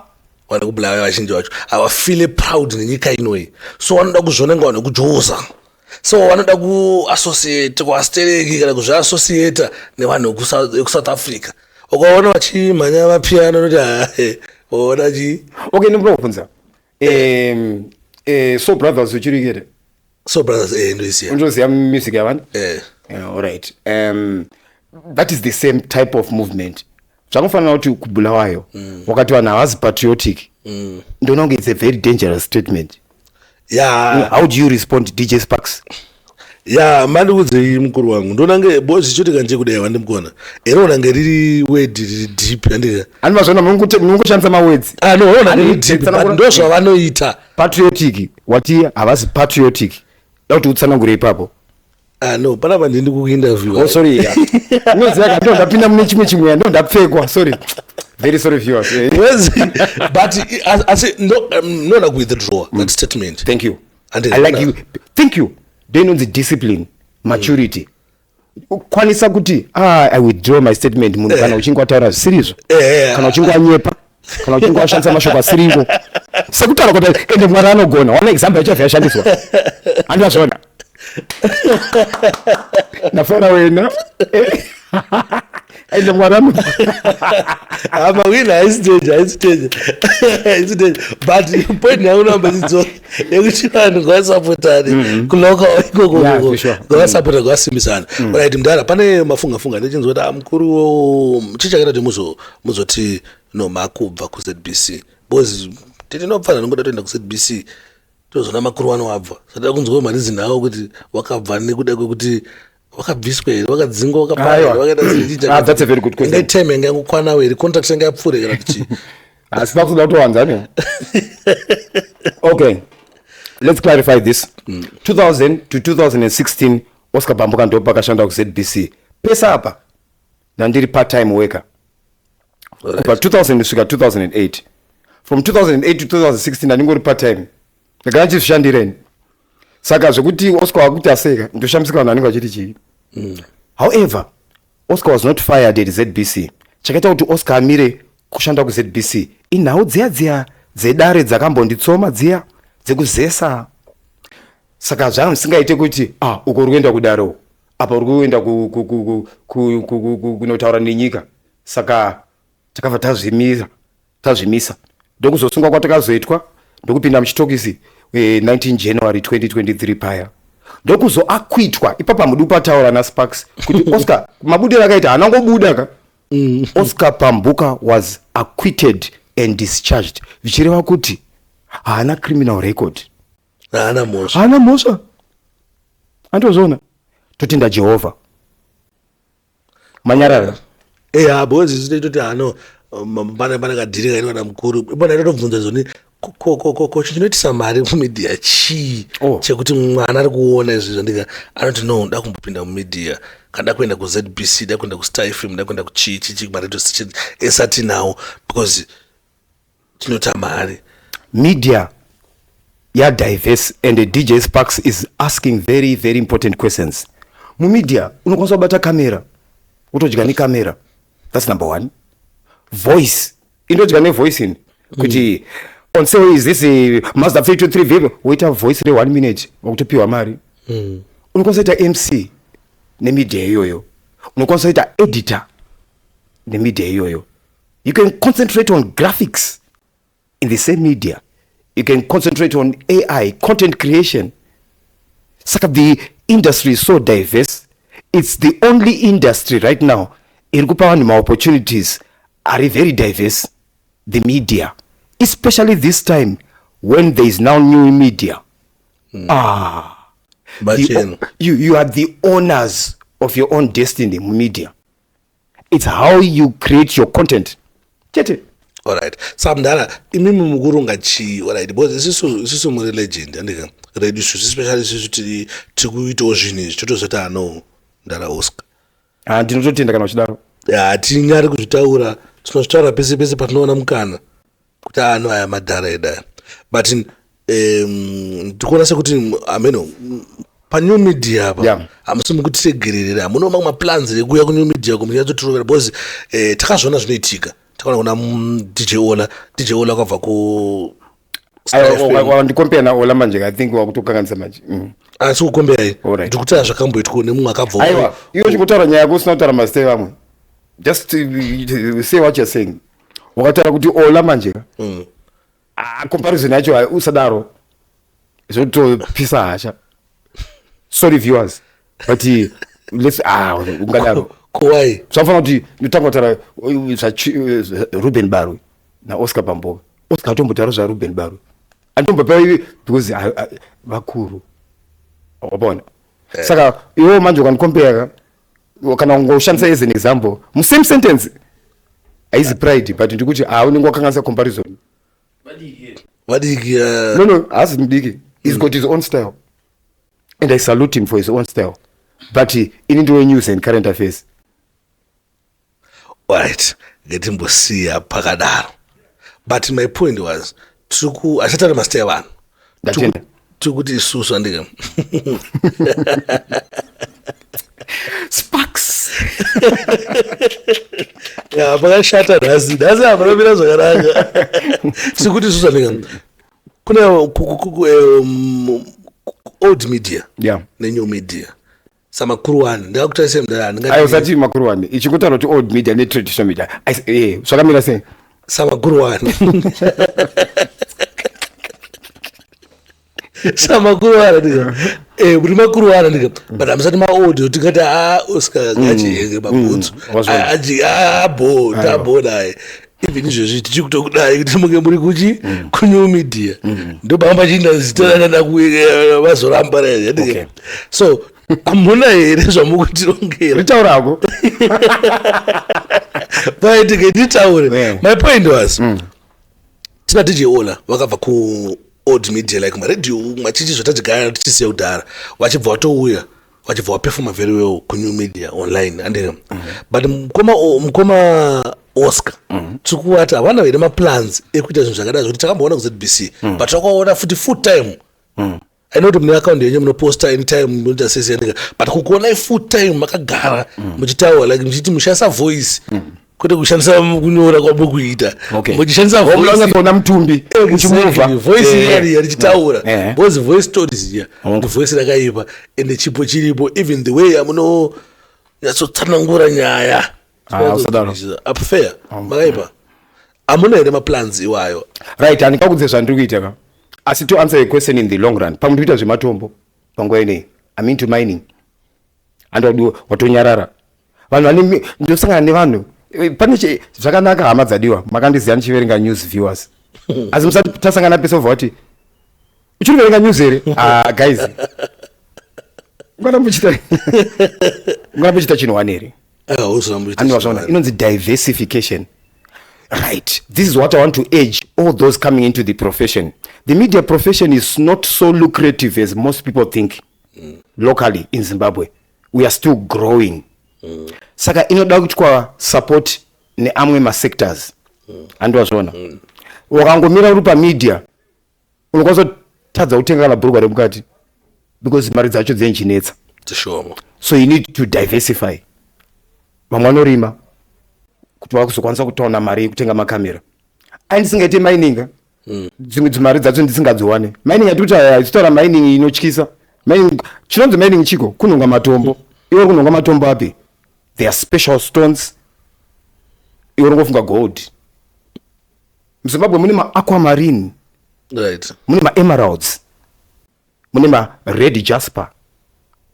Vanhu vekubulawayo vazhinji vacho havafeele proud nenyika inoyi, so vanoda kuzviona inga vanhu vekujoza, so vanoda kuassociate kuastereki kana kuzviassociata nevanhu vekuSouth Africa. Ukaona vachimhanya vapiano noti ona chi. Okay, ndinoda kubvunza, Soul Brothers uchiri ikete? Soul Brothers, ndoisiya. Unotoziva music yavanhu? Eh. Yeah, alright, that is the same type of movement. Zvakufanira kuti kuBulawayo wakati vanhu havasi patriotic, ndoona kunge it's a very dangerous statement. How do you respond, DJ Sparks? Ya, mandikudzei mukuru wangu, ndonange bo zvichotika nje kudai wandimukona inoona nge riri word riri deep, andika? Ani mazvona munongoshandisa mawords. Ah, no, ona riri deep, but ndo zvavanoita. Patriotic, wati havasi patriotic, da kuti utsanangure ipapo. Ah, no, panapa ndindi kuinterview. Oh, sorry, yeah. Unoziva ka, ndo ndapinda mune chimwe chimwe, ndo ndapfekwa. Sorry, very sorry, viewers. Yes, but asi no, nona kuwithdraw that statement. Thank you. And I like you, thank you. Ndo inonzi discipline, maturity, kwanisa kuti, "Ah, I withdraw my statement." Munhu kana uchinge wataura zvisirizvo, kana uchinge wanyepa, kana uchinge washandisa mashoko asiriwo sekutaura kuti ende Mwari anogona wana example yachabva yashandiswa, handivazvona ndafara wena, ende Mwari anogona. Mawina haisi danger, haisi danger, haisi danger, but point yangu namba chidzoka yekuti vanhu ngavasapotane kuloka ikoko. Yeah, for sure. Ngavasapota, ngavasimbisana. Right, mudhara, pane mafunga funga ndechinzwa kuti, ah, mukuru, chichakaita kuti muzoti no, makubva kuZBC, because titinopfanira nongoda toenda kuZBC tozoona makuru wano wabva, sada kunzwa mareason avo kuti wakabva nekuda kwekuti wakabviswa here, wakadzingwa, wakapara here? Aiwa. Wakaita Ah, that's a very good question. Ingai time yanga yangokwanawo here, contract yanga yapfuura kana kuti? Asi pakuzoda kutowanza ne. Okay, let's clarify this. 2000 to 2016 Oscar Pambuka ndo pakashanda kuZBC. Pesa apa ndandiri part time worker kubva 2000 kusvika 2008. From 2008 to 2016 ndandingori part time, ndagara ndichizvishandireni. Saka zvekuti Oscar wakuti aseka, ndoshamisika vanhu vanenge vachiti chii. However, Oscar was not fired at ZBC. Chakaita kuti Oscar amire kushanda kuZBC inhau dziya dziya dzedare dzakambonditsoma, dziya dzekuzesa. Saka zvanga zvisingaite kuti, ah, uko uri kuenda kudaro, apa uri kuenda kunotaura nenyika. Saka takabva tazvimisa, tazvimisa, ndokuzosungwa kwatakazoitwa, ndokupinda muchitokisi 19 January 2023 paya, ndokuzoacquittwa. Ipapa hamudi kupataura naSparks kuti Oscar mabudiro akaita haana ngobuda ka. Oscar Pambuka was acquitted and discharged, zvichireva kuti haana criminal record. Haana mhosva. Haana mhosva, andozviona, totenda Jehovha, manyarara. Eya, because isu tototi hano pane kadhiri kaitwa namukuru ipona, totobvunza zoni ko chinoitisa mari mumedia chii? Oh. Chekuti mwana ari kuona izvi zvandika anoti, "No, nda kumbopinda mumedia, kana da kuenda kuZBC, da kuenda kuStar FM, da kuenda kuchii chichi, maradio station esati nawo, because tinoita mari." Media yadiverse, and DJ Sparks is asking very, very important questions. Mumedia unokwanisa kubata kamera wotodya nekamera, that's number one. Voice, indodya nevoice ini kuti on so is this Mazda 323 vehicle, woita voice re1 minute, wakutopiwa mari. Unokwanisa kuita MC nemedia iyoyo, unokwanisa kuita editor nemedia iyoyo. You can concentrate on graphics in the same media. You can concentrate on AI content creation. Saka the industry is so diverse. It's the only industry right now iri kupa vanhu maopportunities are very diverse, the media, especially this time when there is now new media. Ah, Bacheno. You are the owners of your own destiny mumedia. It's how you create your content chete. Alright, saka mudhara, imimi mukurunga chii? Alright, because isusu muri legend, andika redu isusu, especially isusu tiri kuitawo zvinhu izvi, totozoti ano mudhara Oscar. Ah, ndinototenda kana uchidaro. Hatinyari kuzvitaura, tinozvitaura pese pese patinoona mukana kuti ano aya madhara edu aya. But ndikuona sekuti ameno panew media apa hamusi mukutiregererera, hamuno mamwe maplans ekuuya kunew media kumunyatsotirovera, because takazviona zvinoitika. Takaona kuna DJ Ola. DJ Ola akabva ku Ndicompare naOla manje, I think wakutokanganisa manje. Asi kucompare, ndikuti zvakamboitwa nemumwe akabva. Aiwa, iwe uchingotaura nyaya yako usina kutaura mazita evamwe. Just say what you're saying. Wakataura kuti Ola manje. Ah, comparison yacho usadaro, zvotopisa hasha. Sorry viewers, but let's, ah, ungadaro. Kowai? Zvafanira kuti ndotanga kutaura zvaRuben Barwe naOscar Pamboka. Oscar atombotaura zvaRuben Barwe, anditombopa because vakuru, wapona. Saka iwo manje ukandicompare kana ungoshandisa as an example musame sentence, haizi pride, but ndikuti ah, unenge wakanganisa comparison. Vadiki. No, haasi mudiki. He's got his own style and I salute him for his own style, but ini ndiwe news and current affairs. Alright, ngatimbosiya pakadaro, but my point was tiriku achataura mazita evanhu. Ndatenda. Tiri kuti isusu, andika? Sparks. Ya, pakashata nhasi. Nhasi hapanopira zvakanaka. Tiri kuti isusu, andika, kune old media nenew media. Samakuru wani ndingakutarise mudara. Aiwa, usati makuru wani. Ichikutaura kuti old media netraditional media, zvakamira sei? Samakuru wani, samakuru wani, ndika muri makuru wani, ndika, but hamusati maold. Tingati a Oscar ngachiyenge mabhutsu. Abo tabo naye even izvezvi tichikutokudai kuti munge muri kuchi kunew media, ndopanga pachiinda zita rakada vazoramba. So hamuna here zvamukutirongera? Ritaurako. Paitike nditaure. My point was, tina DJ Ola vakabva kuold media, like maradio machichi zvatachigara tichisiya kudhara, vachibva vatouya, vachibva vaperforma very well kunew media online, andika? But mukoma Oscar, tiri kuvati havana here maplans ekuita zvinhu zvakadai, zvokuti takamboona kuZBC, but takaona futi full time? I know kuti mune account yenyu munoposta anytime, munoita sese, andika? But kukuonai full time makagara muchitaura, like muchiti mushandisa voice, kwete kushandisa kunyora kwamukuita, muchishandisa voice. Unonyatsoona mutumbi uchimuvha. Voice iya richitaura, because voice stories iya ndi voice rakaipa, ende chipo chiripo, even the way yamunonyatsotsanangura nyaya. Ah, usadaro. Fair, makaipa. Hamuna here maplans iwayo? Right, handingakudze zvandiri kuita ka, asi to answer your question, in the long run, pamwe ndikuita zvematombo panguva inei. I'm into mining. Handodi watonyarara. Vanhu vane, ndosangana nevanhu. Pane zvakanaka, hama dzadiwa, makandiziva ndichiverenga news, viewers, asi musati tasangana pese obva wati uchiri kuverenga news here. Ah, guys, ungarambochita chinhu one here? Andiwazvaona inonzi diversification, right? This is what I want to urge all those coming into the profession. The media profession is not so lucrative as most people think. Locally in Zimbabwe we are still growing. Saka inoda kuitwa support neamwe masectors. Andiwazvaona, wakangomira uri pamedia, unokwanisa kutadza kutenga kana bhurugwa remukati because mari dzacho dzenchinetsa. Dzishoma. So you need to diversify. Vamwe vanorima kuti vakuzokwanisa kutaona mari yekutenga makamera. Ai, ndisingaite mining, dzimwe dzimari dzacho ndisingadziwane. Mining yatikuti tichitaura, mining inotyisa. Mining, chinonzi mining chiko? Kunhonga matombo. Iwe uri kunhonga matombo api? There are special stones. Iwe uringofunga gold. MuZimbabwe mune maaquamarine, mune maemeralds, mune mared jasper.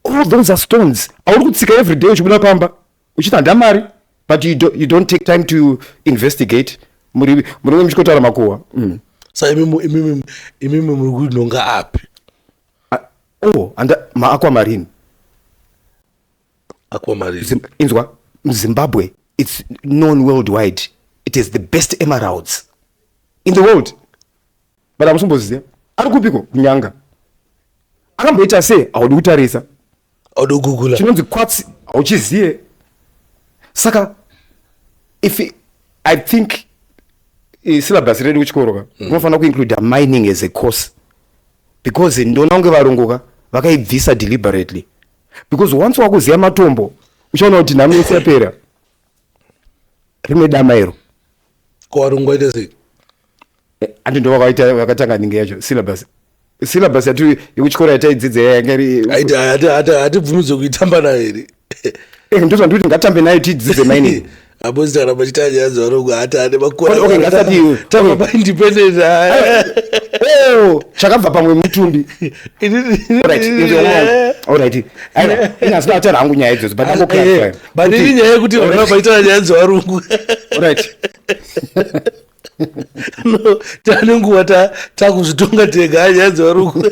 All those are stones auri kutsika every day uchibuda pamba uchiti handa mari, but you don't take time to investigate. Muri muringe muchikotaura makuhwa. Sa imimi muri kunhonga api? Oh, anda maaquamarine. Aquamarine. Inzwa, Zimbabwe, it's known worldwide, it is the best emeralds in the world, but hamusomboziva ari kupiko kunyanga akamboita sei. Haudi kutarisa. Audi kugugula. Chinonzi quartz hauchiziye. Saka if I think syllabus redu kuchikoro ka unofanira kuincluda mining as a course, because ndona kunge varungu ka vakaibvisa deliberately, because once wakuziya matombo uchaona kuti nhamo yese yapera. Rimwe dama iro. Ko varungu vaita sei? Handi ndo vakaita vakatanga ninge yacho, syllabus. Syllabus yatu yekuchikoro yataidzidza yanga iri Aiti hatibvumidzwe kuitamba nayo here? Ndozvandikuti ngatambe nayo tidzidze mining. Apo kana pachita nyaya dzevarungu hati ane makore. Okay, ngasati tava paindependent. Oh, chakabva pamwe mutumbi. Alright, alright. Aiwa, ini asina kutaura hangu nyaya idzodzo, but ndangoclarify. But ini nyaya yekuti vanhu vaita nyaya dzevarungu. Alright. No, tane nguva takuzvitonga tega, nyaya dzevarungu.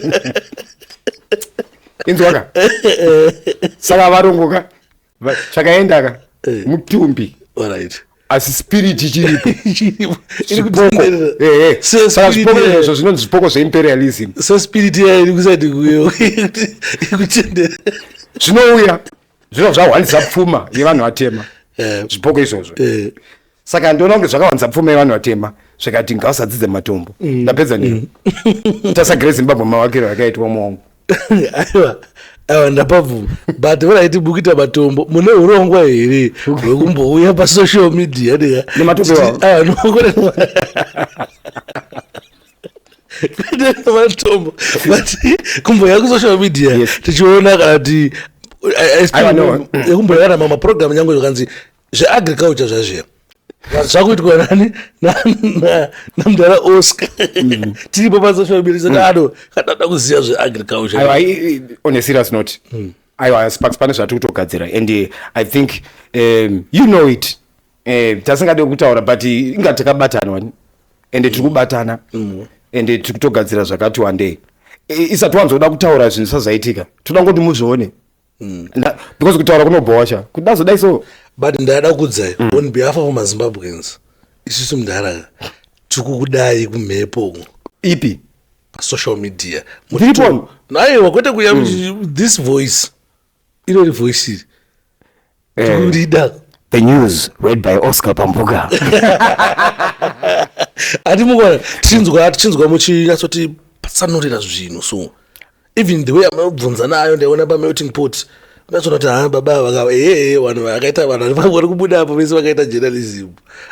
Inzwaka. Saka varungu ka chakaenda ka mutumbi. Asi spirit ichiripo. Iri Zvipoko. kutenderera. Saka Spirit zvipoko izvozvo zvinonzi zvipoko zveimperialism. Sespirit yayo iri kuside kuyo ikutendera. Zvinouya zvinova zvahwanisa pfuma yevanhu vatema, zvipoko izvozvo. Saka ndoona kunge zvakawanisa pfuma yevanhu vatema, zvikati ngavasadzidze matombo. Ndapedza neyo. Tasagire Zimbabwe mavakiro akaitwa muwangu. Aiwa, aiwa, ndapabvuma, but varaiti bukita matombo, mune urongwa here hwekumbouya pasocial media ndika Nematombo iwawo? Aiwa, nokore nematombo, but kumbouya kusocial media tichiona kana kuti Aiwa, no. yekumboya kana mamaprogram nyange zvakanzi zveagriculture zvazviya zvakuitwa nani namudhara Oscar, tiripo pasocial media, saka ano kadada kuziva zveagriculture. Aiwa, on a serious note, aiwa, Sparks, pane zvatiri kutogadzira and I think you know it. Tasingade kutaura, but inga takabatana wani, ende tiri kubatana, ende tiri kutogadzira zvakati wandei. Isati wanzoda kutaura zvinhu zvisazaitika, toda ngoti muzvione. Because kutaura kunobhowa sha, kuti dazodai so. But ndada kudzai on behalf of maZimbabweans, isusu mudhara tikukudai kumhepo uku. Ipi? Pasocial media. Ndiripo. Aiwa, kwete kuya, this voice, irori voice iri tikurida. The news read by Oscar Pambuka. Hati mukuona tichinzwa muchinyatsoti patsanurira zvinhu, so even the way amunobvunza nayo, ndaiona pamelting pot, unatsona kuti ha, baba vaka ehe, vanhu vakaita, vanhu vari kubuda apo vese vakaita journalism,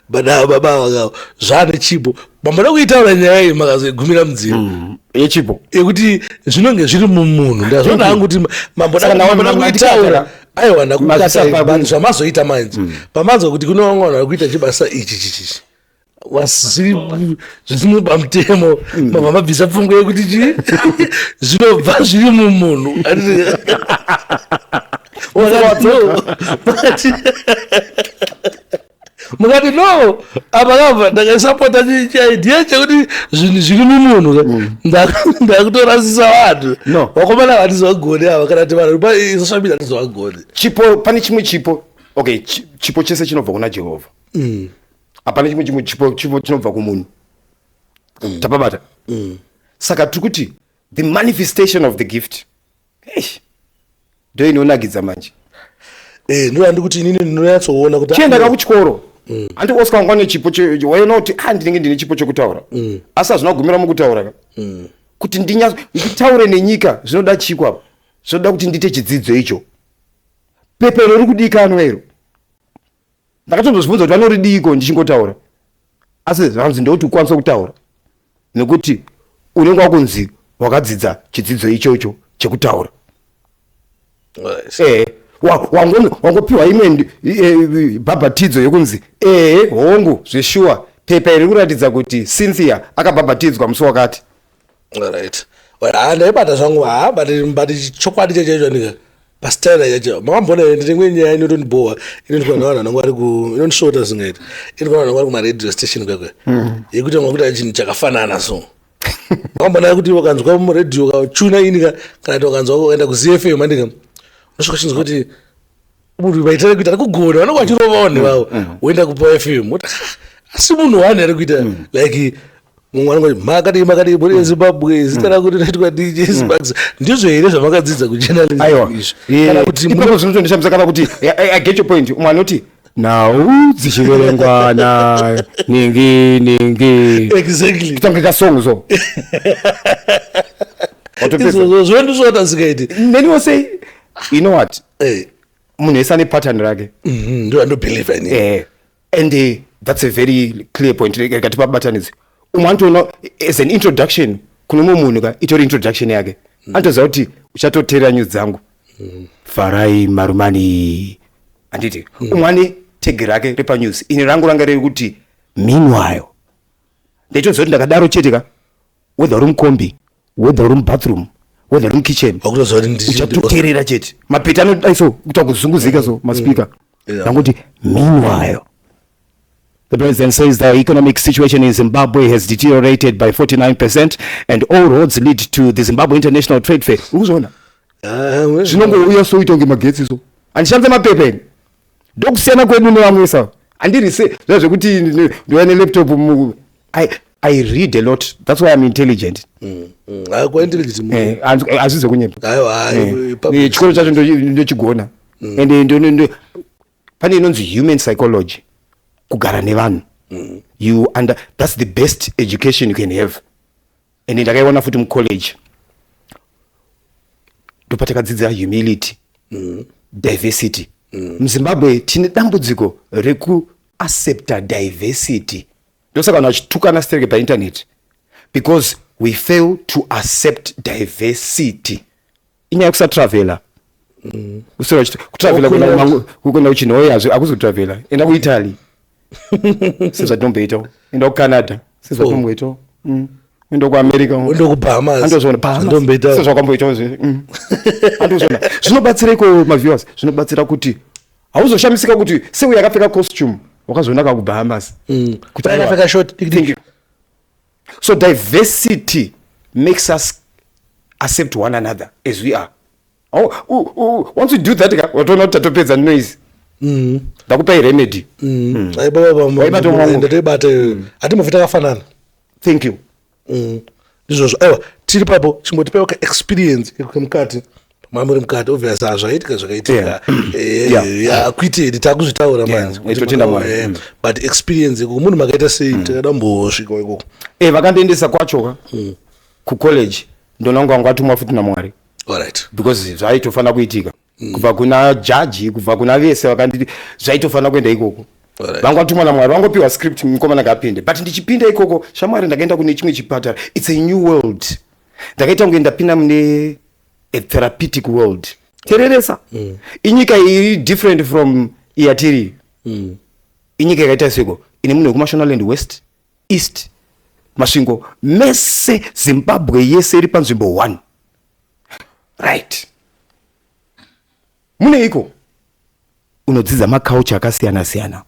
but ava baba vaka zvane chipo. Mamboda kuitaura nyaya iyi, makazoigumira mudzimu. Yechipo. Yekuti zvinonge zviri mumunhu, ndazvona hangu kuti mamboda Saka mamboda kuitaura. Mandikatara. Aiwa, Mazisa ndakukata, but zvamazoita manje, pamanzwa kuti kune vamwe vanhu vari kuita chibasa ichi chichichi wasiri zvisiri pamutemo, mabva mabvisa pfungwa yekuti chi zvinobva zviri mumunhu. Wakati no, mukati no, apa kabva ndakasapota chiidea chekuti zvinhu zviri mumunhu, ndakutorasisa vanhu. No. Vakomana hatizovagoni ava, kana kuti vanhu pasocial media hatizovagoni. Chipo, pane chimwe chipo, okay, chipo chese chinobva kuna Jehovha. Hapana chimwe chipo chinobva kumunhu. Tapabata. Saka tiri kuti the manifestation of the gift, eish, ndo inonakidza manje. Ndo handikuti inini ndinonyatsoona kuti Chienda kakuchikoro, handi Oscar wanga une chipo, waiona kuti a ndinenge ndine chipo chekutaura, asi hazvina kugumira mukutaura ka. Kuti nditaure nenyika zvinoda chiko apa? Zvinoda kuti ndiite chidzidzo icho, pepero riri kudikanwa iro. Ndakatombozvibvunza kuti vanoridiko ndichingotaura, asi zvanzi ndekuti ukwanise kutaura nekuti unenge wakunzi wakadzidza chidzidzo ichocho chekutaura. Wangopiwa imwe bhabhatidzo yekunzi ehe, hongu, zveshuwa, pepa iri kuratidza kuti Cynthia akabhabhatidzwa musi wakati. Right, ha, ndaibata zvangu, ha, but chokwadi chaicho ndika pastaira yacho makambona here? Ndine imwe nyaya inotondibhowa, inoitwa navanhu vanenge vari ku, inondisvota zingaita, inoitwa navanhu vanenge vari kumaradio station kwekwe, yekuti vamwe kuita chinhu chakafanana. So makambona kuti wakanzwa muredhiyo ukachuna ini kana kuti wakanzwa ukaenda kuZFM, andika unosvika uchinzwa kuti munhu vaitira kuita ari kugona, vanenge vachirova vanhu ivavo, woenda kupa FM woti, "Ah, asi munhu wani ari kuita like mumwe anenge makadii makadii muri yeZimbabwe, zita rako rinoitwa DJ Sparks, ndizvo here zvamakadzidza kujournalism Aiwa. izvi, kana kuti Ipapo zvinotondishamisa, kana kuti I get your point, umwe anoti nhau dzichiverengwa na ningi ningi. Kutange kasong so. Watopedza. Izvozvo zvondisvota zikaiti. Neniwo sei, you know what, munhu wese ane pattern rake. Ndo andobelieve ini. And That's a very clear point. Rega tipabatanidze. Umwe anotoona as an introduction kune mumwe munhu ka, itori introduction yake. Anotoziva kuti uchatoteerera news dzangu. Farai Marumani, handiti? Umwe ane tag rake repanews. Ini rangu ranga riri kuti "Meanwhile". Ndaitoziva kuti ndakadaro chete ka, whether uri mukombi, whether uri mubathroom, whether uri mukitchen, Wakutoziva kuti uchatoteerera chete. Mapeta anodai so, kuita kuzunguzika so maspika. Ndangoti, "Meanwhile, the president says the economic situation in Zimbabwe has deteriorated by 49% and all roads lead to the Zimbabwe International Trade Fair." Ukuzviona? Ah, Zvinongouya so, ita kunge magetsi so. Handishandise mapepa ini. Ndokusiyana kwedu nevamwe sa. Handiri se zva zvekuti ndouya nelaptop. I read a lot. That's why I'm intelligent. Hayi, kwa-intelligent munhu. Hazvi zvekunyepa. Aiwa, hayi, public. Chikoro chacho ndochigona. Ende pane inonzi human psychology, kugara nevanhu. You under that's the best education you can have. Ende ndakaiona futi mucollege, ndopatakadzidza humility, diversity. MuZimbabwe tine dambudziko rekuaccepta diversity. Ndosaka vanhu vachitukana stereke painternet, because we fail to accept diversity. Inyaya yekusatravhela. Usira kutravhela kuenda kuChinhoyi, hakuzi kutravhela. Enda kuItaly sezvatinomboitawo, enda kuCanada sezvatinomboitawo. Enda kuAmerica. Uende kuBahamas. Andozviona. Zvandomboitawo. Sezvakamboitawo zve. Andozviona. Zvinobatsireiko maviewers? Zvinobatsira kuti hauzoshamisika kuti seuyo akapfeka costume wakazonaka kuBahamas. Kuti aiwa, Akapfeka short, diki. Thank you. So diversity makes us accept one another as we are. Oh, once you do that ka, watoona kuti tatopedza noise. Ndakupai remedy. Ai baba. Waibata mwangu. Ndatoibata iyoyo. Hatimbofi takafanana. Thank you. Ndizvozvo. Aiwa, tiri papo, chimbotipewo kaexperience kemukati mamuri mukati. Obvious, hazvaitika zvakaitika. Akuitedi, takuzvitaura manje. Totenda Mwari. But experience ikoko, munhu makaita sei? Takada kumbosvika ikoko. Vakandiendesa kwacho ka kucollege, ndona kunge atumwa futi naMwari. Because zvaitofanira kuitika kubva kuna jaji, kubva kuna vese vakanditi zvaitofanira kuenda ikoko. Vanga vatumwa naMwari, vangopiwa script, mukomana ngapinde. But ndichipinda ikoko, shamwari, ndakaenda kune chimwe chipatara. It's a new world. Ndakaita kunge ndapinda mune a therapeutic world. Tereresa, inyika iri different from iyatiri. Inyika yakaita seko ine munhu wekuMashonaland West, East, Masvingo, mese. Zimbabwe yese iri panzvimbo 1, right? Muneiko unodzidza maculture akasiyana siyana,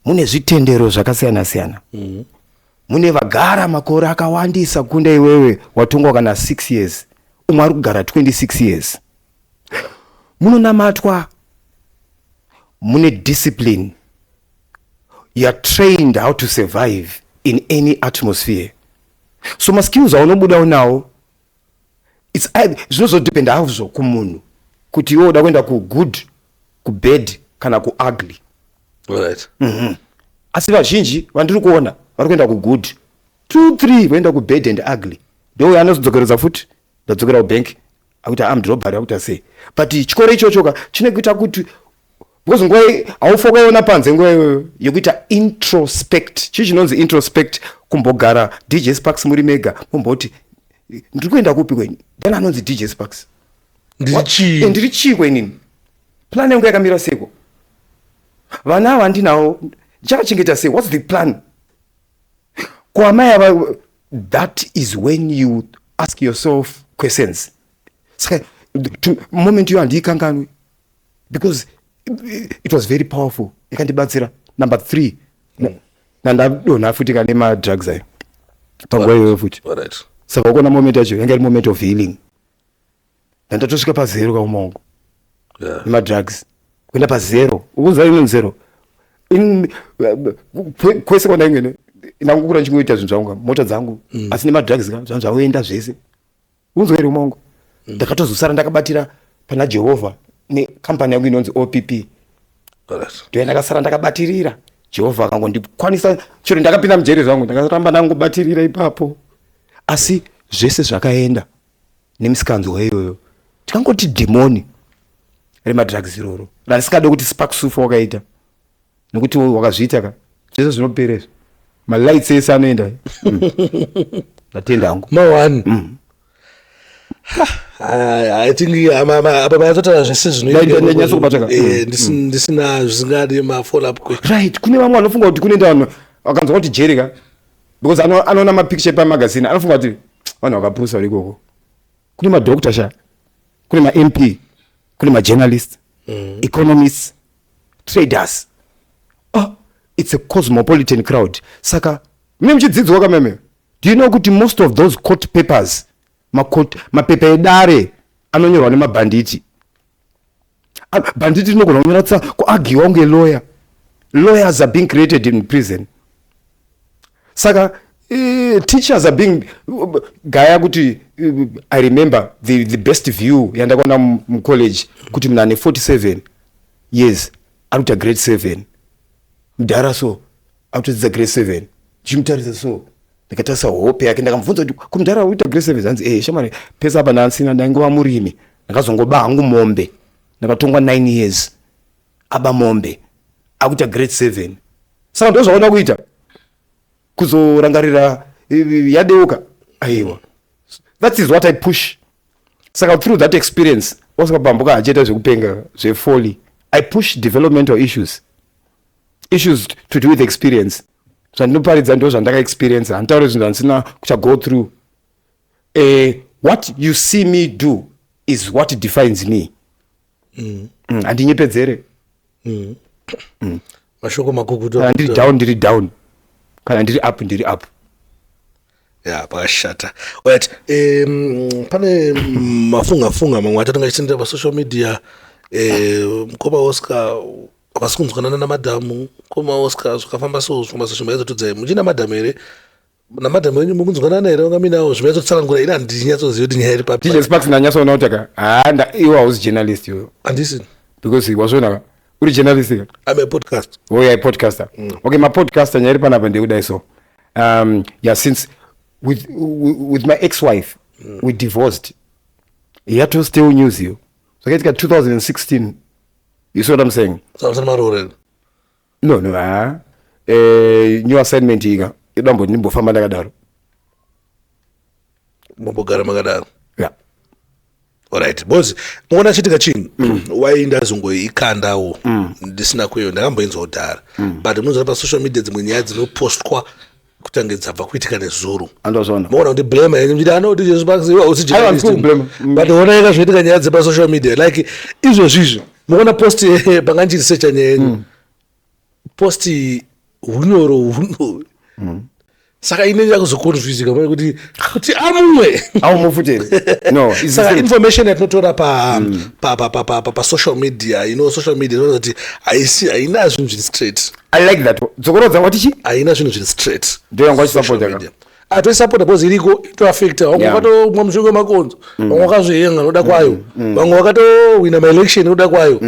mune zvitendero zvakasiyana siyana, mune vagara makore akawandisa kunda iwewe watongwa kana 6 years, umwe ari kugara 26 years. Munonamatwa, mune discipline. You are trained how to survive in any atmosphere. So maskills aunobuda unawo, zvinozodependa hazvo kumunhu kuti iwe uda kuenda kugood, kubad kana kuugly. Asi vazhinji vandiri kuona vari kuenda kugood, two three voenda kubad and ugly. Ndo anozodzokeredza futi, ndadzokera kubank, akuti armed robbery, akuti sei. But chikoro ichocho ka chinokuita kuti, because nguva haufa ukaiona panze nguva iyoyo yekuita introspect. Chii chinonzi introspect? Kumbogara DJ Sparks muri mega, mumboti, "Ndiri kuenda kupi kweni?" Then anonzi DJ Sparks. Ndiri chii? Ndiri chii kwenini? Plan yangu yakamira seiko? Vana ava ndinawo, ndichavachengeta sei? What's the plan? Kuamai ava, that is when you ask yourself questions. Saka moment iyo handiikanganwi, because it was very powerful, yakandibatsira. Number three, nandadonha futi kane madrugs ayo panguva iyoyo futi. Saka ukuona moment yacho yanga iri moment of healing. Ndandatosvika pazero kaumongo nemadrugs, kuenda pazero. Ukuziva inonzi zero? Kwese kwandaingene ndangokura ndichingoita zvinhu zvangu, mota dzangu, asi nemadrugs ka zvanhu zvaoenda zvese. Unzwa here umongo? Ndakatozosara ndakabatira pana Jehovha nekambani yangu inonzi OPP. Ndoya ndakasara ndakabatirira. Jehovha akangondikwanisa chero ndakapinda mujeri zvangu, ndakaramba ndangobatirira ipapo. Asi zvese zvakaenda nemisikanzwa iyoyo. Tikangoti dhimoni remadrugs iroro randisingade kuti Sparks ufa wakaita, nekuti wakazviita ka. Zvese zvinopera izvi, malights ese anoenda. Ndatenda hangu. Mawani. I think apa mayatotaura zvese. Ndanyatsokubataka. Ndisina zvisingadi mafollow up question. Right, kune vamwe vanofunga kuti kunoenda vanhu vakanzwa kuti jeri ka, because anoona mapicture pamagazini, anofunga kuti vanhu vakapusa vari ikoko. Kune madoctor sha, kune maMP, kune majournalists, economists, traders. Oh, it's a cosmopolitan crowd. Saka mune muchidzidzwa kameme. Do you know kuti most of those court papers, mapepa edare anonyorwa nemabhanditi? Bhanditi rinogona kunyora tsa kuagiwa kunge lawyer. Lawyers are being created in prison. Saka teachers are being gaya kuti I remember the best view yandakaona mucollege kuti munhu ane 47 years ari kuita grade 7. Mudhara so akutodzidza grade 7. Ndichimutarisa so, ndikatarisa hope yake, ndakamubvunza kuti, "Kumudhara, uita grade 7?" Hanzi, "Shamwari, pese apa ndansina, ndaingova murimi, ndakazongoba hangu mombe, ndakatongwa 9 years." Aba mombe, akuita grade 7. Saka ndo zvaona kuita kuzorangarira yadeuka. Aiwa, that is what I push. Saka through that experience, Oscar Pambuka achiita zvekupenga zvefolly, I push developmental issues, issues to do with experience. Zvandinoparidza ndo zvandakaexperience. Handitauri zvinhu zvandisina kucha go through. What you see me do is what defines me. Handinyepedzere. Mashoko makukutu. Kana ndiri down, ndiri down. Kana ndiri up, ndiri up. Ya, pakashata. Alright, pane mafunga funga mamwe atinenge achitendera pasocial media. Mukoma Oscar havasi kunzwanana namadhamu. Mukoma Oscar, zvakafamba so, zvifamba so. Zvimbaidzotodzai muchina madhamu here? Namadhamu wenyu mukunzwanana here? Vangaminawo zvimaidzotsanangura. Ini handinyatsoziva kuti nyaya iri papi. DJ Sparks, ndanyatsoona kuti aka ha, iwe hausi journalist iwe. Handisi. Because wazviona ka, uri journalist ka? I'm a podcast. Oh, yeah, podcaster. Okay, mapodcaster, nyaya iri panapa ndekudai so. Yeah, since with my ex-wife, we divorced. Yato still news iyo. Zvakaitika 2016. You see what I'm saying? Samusana maroorero? No, ha. New assignment ika. Idambo ndimbofamba ndakadaro. Mumbogara makadaro? Yeah. Alright, because muona chitika chinhu wai ndazongoikandawo ndisina kuyo, ndakamboinzwa kudhara, but munoziva pasocial media dzimwe nyaya dzinopostwa kutange dzabva kuitika nezuro. Andozvona. Moona kuti blame yenyu muchiti ano DJ Sparks, iwe hausi Aiwa, handisi journalist. kublame. But onaika zvoitika nyaya dzepasocial media like izvozvizvi, muona post panga ndichiresearcha nyaya yenyu, post hunyoro huno. Saka inenge yakuzoconfusika mai kuti amumwe. Aumufuti here? No, it's the Saka same. Information yatinotora pa social media, social media inoona kuti haisi, haina zvinhu zviri straight. I like that. Dzokorodza, wati chi? Haina zvinhu zviri straight. Ndiyo yangu Social achisapota ka. media. Atoisapota because iriko, itoafecta vamwe. Vakatomwa mushonga wemakonzo, vamwe vakazvihenga nokuda kwayo, vamwe vakatowina maelection nokuda kwayo,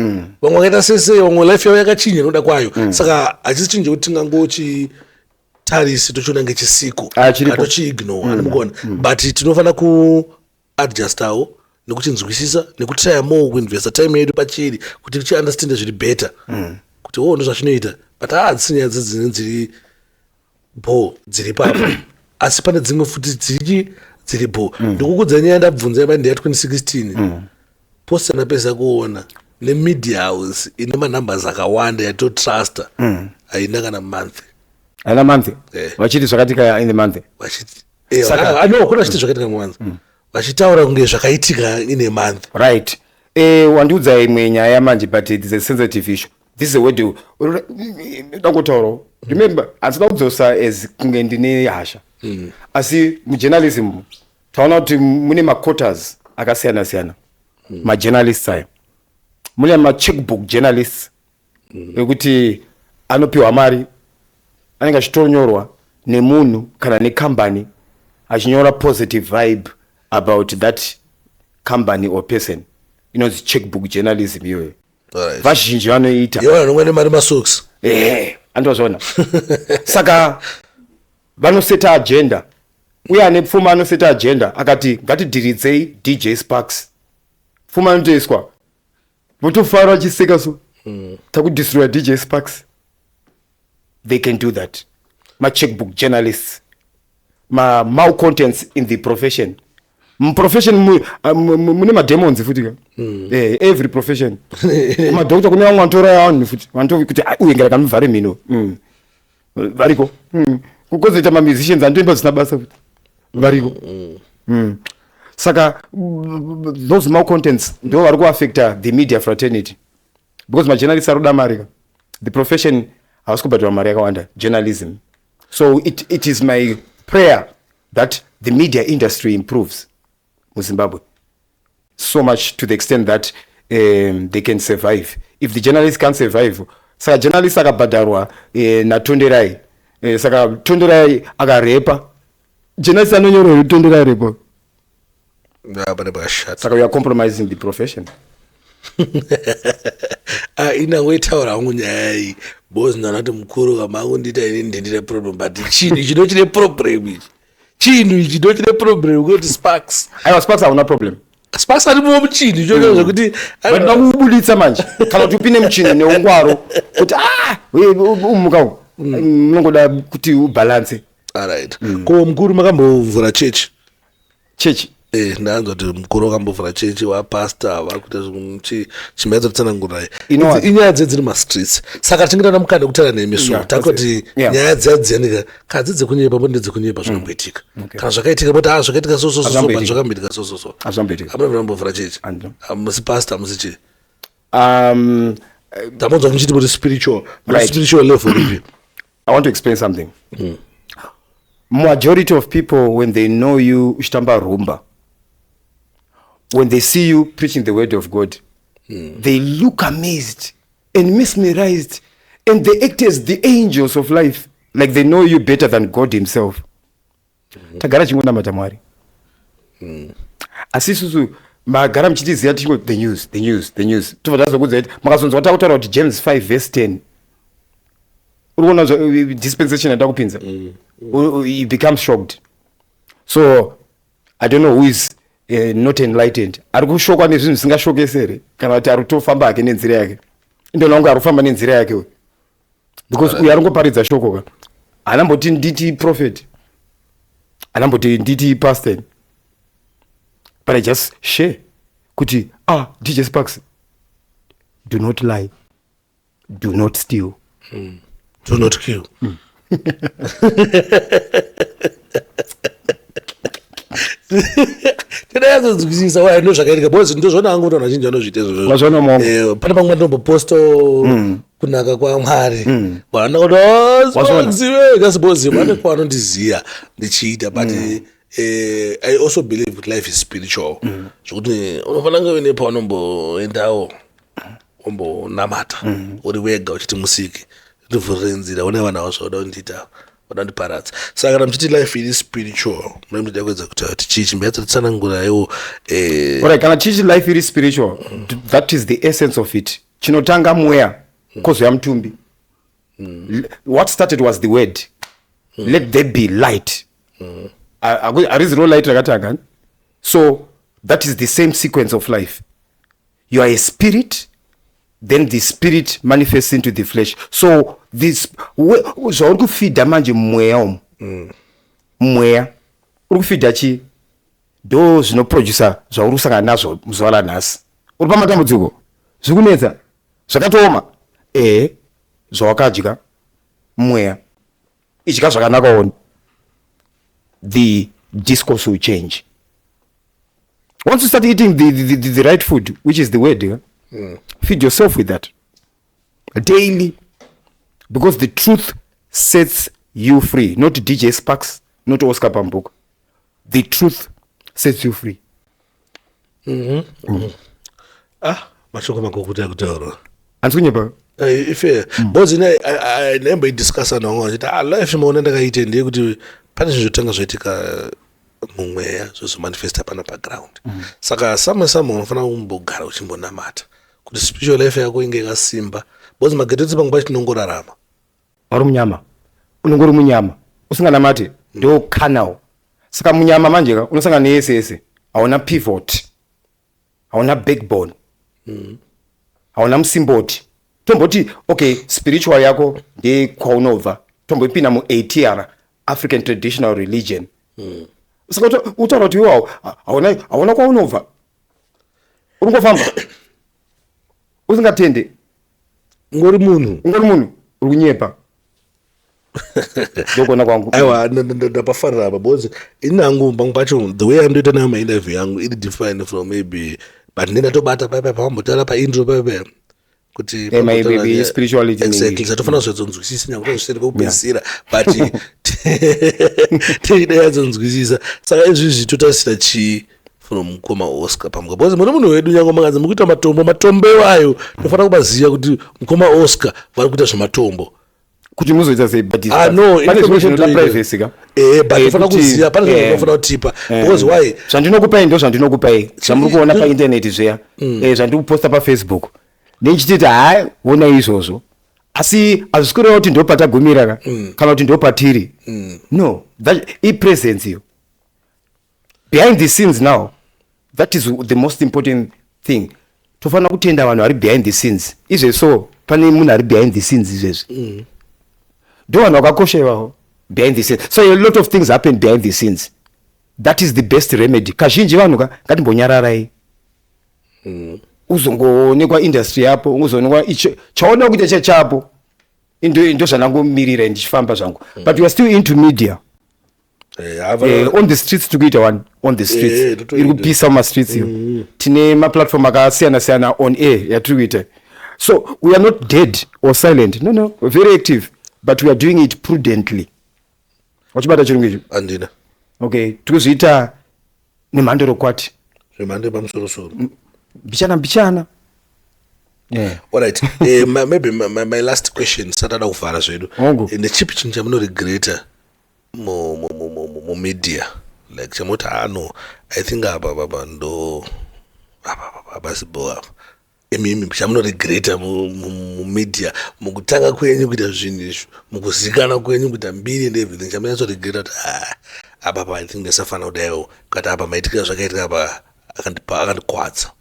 vamwe vakaita sese, vamwe life yavo yakachinja nokuda kwayo. Saka hachisi chinhu chekuti tingangochitarisi tochiona ngechisiko. Ah, chiripo. Tochiignore, handimukona, but tinofanira kuadjustawo nekuchinzwisisa, nekutrya more kuinvesta time yedu pachiri kuti tichiunderstande zviri better kuti o ndo zvachinoita. But hadzisi nyaya dzidzi dziri bo dziri papo, asi pane dzimwe futi dziri dziripo. Ndikukudza nyaya ndabvunza yaba ndeya 2016 post yandapedza kuona nemedia house ine manumbers akawanda yatotrusta, haina kana month. Haina month? Eh. Vachiti zvakaitika in the month? Vachiti no, kuna vachiti zvakaitika mumonth, vachitaura kunge zvakaitika in a month. Right. Wandiudza imwe nyaya manje, but it is a sensitive issue. This is a word dangotaurawo. Remember, handisida kudzosa as kunge ndine hasha, asi mujournalism taona kuti mune maquarters akasiyana siyana. Majournalists ayo, mune macheckbook journalists ekuti anopiwa mari, anenge achitonyorwa nemunhu kana nekambani, achinyora positive vibe about that company or person. Inonzi checkbook journalism iyoyo. Vazhinji vanoita. Ivo vanongwa nemari, masocks. Ehe, andozvona. Saka vanoseta agenda, uye ane pfuma anoseta agenda akati, "Ngatidhiridzei DJ Sparks." Pfuma inotoiswa, votofara vachiseka so, takudestroya DJ Sparks. They can do that. Macheckbook journalists, ma-malcontents in the profession. Muprofession mune mademons futi ka. Every profession, kumadokta kune vamwe vanotouraya vanhu futi, vanoti "Ah, uyu ngera kamuvhare mhino." Variko. Kozoita mamusicians anotoimba zvisina basa futi, variko. Saka those malcontents ndo vari kuaffecta the media fraternity, because majournalists ari kuda mari ka. The profession havasi kubhadharwa mari yakawanda, journalism. So it is my prayer that the media industry improves muZimbabwe so much to the extent that they can survive. If the journalists can't survive, saka journalist akabhadharwa naTonderai, saka Tonderai akarepa journalist, anonyorwa kuti Tonderai repa. Ah, pane pakashata. Saka we are compromising the profession. Ah, inangoitaura hangu nyaya iyi because ndana kuti mukuru kamangundiita ini ndendine problem, but chinhu ichi ndo chine problem ichi, chinhu ichi ndo chine problem kuti Sparks. Aiwa, Sparks hauna problem. Sparks arimowo muchinhu ichocho zvekuti But ndakubuditsa manje kana kuti upinde muchinhu neungwaro kuti ah, umuka uku munongoda kuti ubalance. Alright, ko mukuru makambovhura chechi? Chechi? Eh, ndanzwa kuti mukuru wakambovhura chechi, wapasta vakuita chimbaitsotsanangurai. You know what? Inyaya dze dziri mastreets, saka tichinge tana mukana wekutaura nemi, so takoti nyaya dziya dziyanika kadzi dzekunyepa bo ndedzekunyepa, zvinomboitika kana zvakaitika, boti ah, zvakaitika so so so so, but Hazvamboitika. Zvakamboitika so so so. Hazvamboitika. Amuna munambovhura chechi? Handina. Musi pastor, musi chii? Tamonzwa muchiti kuti spiritual spiritual level ipi? I want to explain something. Majority of people, when they know you uchitamba rumba, when they see you preaching the word of God, they look amazed and mesmerized, and they act as the angels of life, like they know you better than God himself. Tagara chingonamata Mwari, asi isusu magara muchitiziva tichingo the news, the news, the news. Tobva tazokudza kuti makazonzwa takutaura kuti James 5 verse 10, uri kuona dispensation yandakupinza. You become shocked. So I don't know who is not enlightened, ari kushokwa nezvinhu zvisingashokese here, kana kuti ari kutofamba hake nenzira yake. Indona kunge ari kufamba nenzira yake uyu, because uyu ari ngoparidza shoko ka, haanamboti nditi prophet, haanamboti nditi pastor, but I just share kuti ah, DJ Sparks, do not lie, do not steal. Do not kill. Tinanyatsodzwisisa why ndo zvakaitika, because ndozvona hangu kuti vanhu vazhinji vanozviita izvozvo. Wazviona mongo. Eh, pane pamwe ndinomboposto kunaka kwaMwari, vanoda kuti Wazviona? "Oh, just because vane kwavanondiziya ndichiita." But I also believe kuti life is spiritual, zvokuti unofanira kunge uine paunomboendawo wombonamata uri wega uchiti, "Musiki, ndivhurire nzira, une vanhu avo zvauda kundiita, vada kundiparadza." Saka kana muchiti life iri spiritual, mune muchida kuedza kutaura kuti chii? Chimbatsotsananguraiwo. Alright, kana chichi life iri spiritual, that is the essence of it. Chinotanga mweya, kozouya mutumbi. What started was the word, "Let there be light." Harizi ro light rakatanga. So that is the same sequence of life. You are a spirit, then the spirit manifests into the flesh. So this zvauri kufeeda manje mumweya umu, mweya uri kufeeda chii, ndo zvinoprodusa zvauri kusangana nazvo muzuva ranhasi. Uri pamatambudziko, zviri kunetsa, zvakatooma, ehe, zvawakadya mweya, idya zvakanakawo, the discourse will change once you start eating the right food, which is the word, yeah? Feed yourself with that daily, because the truth sets you free. Not DJ Sparks, not Oscar Pambuka, the truth sets you free. Ah, mashoko makukuti akutaura. Handisi kunyepa. Ife because ine ndaimboidiscussa navamwe vachiti ah, life maona ndakaite ndeyekuti pane zvinhu zvotanga zvaitika mumweya, zvozomanifesta pana paground. Saka samwe samwe unofanira kumbogara uchimbonamata kuti spiritual life yako inge yakasimba, because magetsi pamwe pacho tinongorarama. Vari munyama, unongori munyama usinganamati, ndo carnal. Saka munyama manje ka unosangana neyese yese, hauna pivot, hauna backbone, hauna musimboti. Tomboti okay, spiritual yako ndekwaunobva, tombopinda muATR, African Traditional Religion. Saka utaura kuti iwawo hauna kwaunobva, uri ngofamba usingatende. Ngori munhu. Ungori munhu uri kunyepa, ndokuona kwangu. Aiwa, ndapafarira apa because ini hangu pamwe pacho the way andoita nayo mainterview yangu iri different from maybe, but ndindatobata paipa pawambotaura paintro paipa kuti Spirituality. Exactly, zatofanira kuzadzonzwisisa nyange tazviseri pekupedzisira, but tichida yadzonzwisisa. Saka izvizvi totarisira chii from mukoma Oscar Pambuka? Because muri munhu wedu, nyange makanzi mukuita matombo, matombo iwayo tofanira kumaziva kuti mukoma Oscar vari kuita zvematombo. Kuti muzoita sei? But Ah, no, pane zvimwe zvinoda privacy ka. Eh, but tofanira kuziva, pane zvimwe zvinofanira kutipa, because why? Zvandinokupai ndo zvandinokupai, zvamuri kuona painternet zviya, zvandiri kuposta paFacebook nechititi hai, onai izvozvo, asi hazvisi kureva kuti ndo patagumira ka, kana kuti ndo patiri. No, that ipresence iyo behind the scenes. Now that is the most important thing. Tofanira kutenda vanhu vari behind the scenes izvezvi. So pane munhu ari behind the scenes izvezvi, ndo vanhu vakakosha ivavo behind the scenes. So a lot of things happen behind the scenes. That is the best remedy. Kazhinji vanhu ka, ngatimbonyararai, uzongoonekwa industry yapo, uzoonekwa icho chaona kuita chachapo. Ndo zvandangomirira ndichifamba zvangu, but we are still into media. On the streets, tikuita one on the streets. Totoita. Iri kupisa mumastreets iyo. Tine maplatform akasiyana siyana on air yatiri kuita. So we are not dead or silent, no, we're very active, but we are doing it prudently. Wachibata chirungu icho? Handina. Okay, tikuzviita nemhando rokwati. Zvemhando yepamusorosoro. Mbichana mbichana, yeah. Alright, maybe my last question satada kuvhara zvedu. Hongu. Ndechipi chinhu chamunoregreta mumedia, like chamuti, ah no, I think apa papa ndo apa apa hapasi bo apa? Imimi chamunoregreta mumedia, mukutanga kwenyu kuita zvinhu izvi, mukuzikana kwenyu, kuita mbiri and everything, chamunyatsoregreta kuti, ah, apa pa I think ndasafanira kudaiwo, kati apa maitikira zvakaitika apa akandikwadza?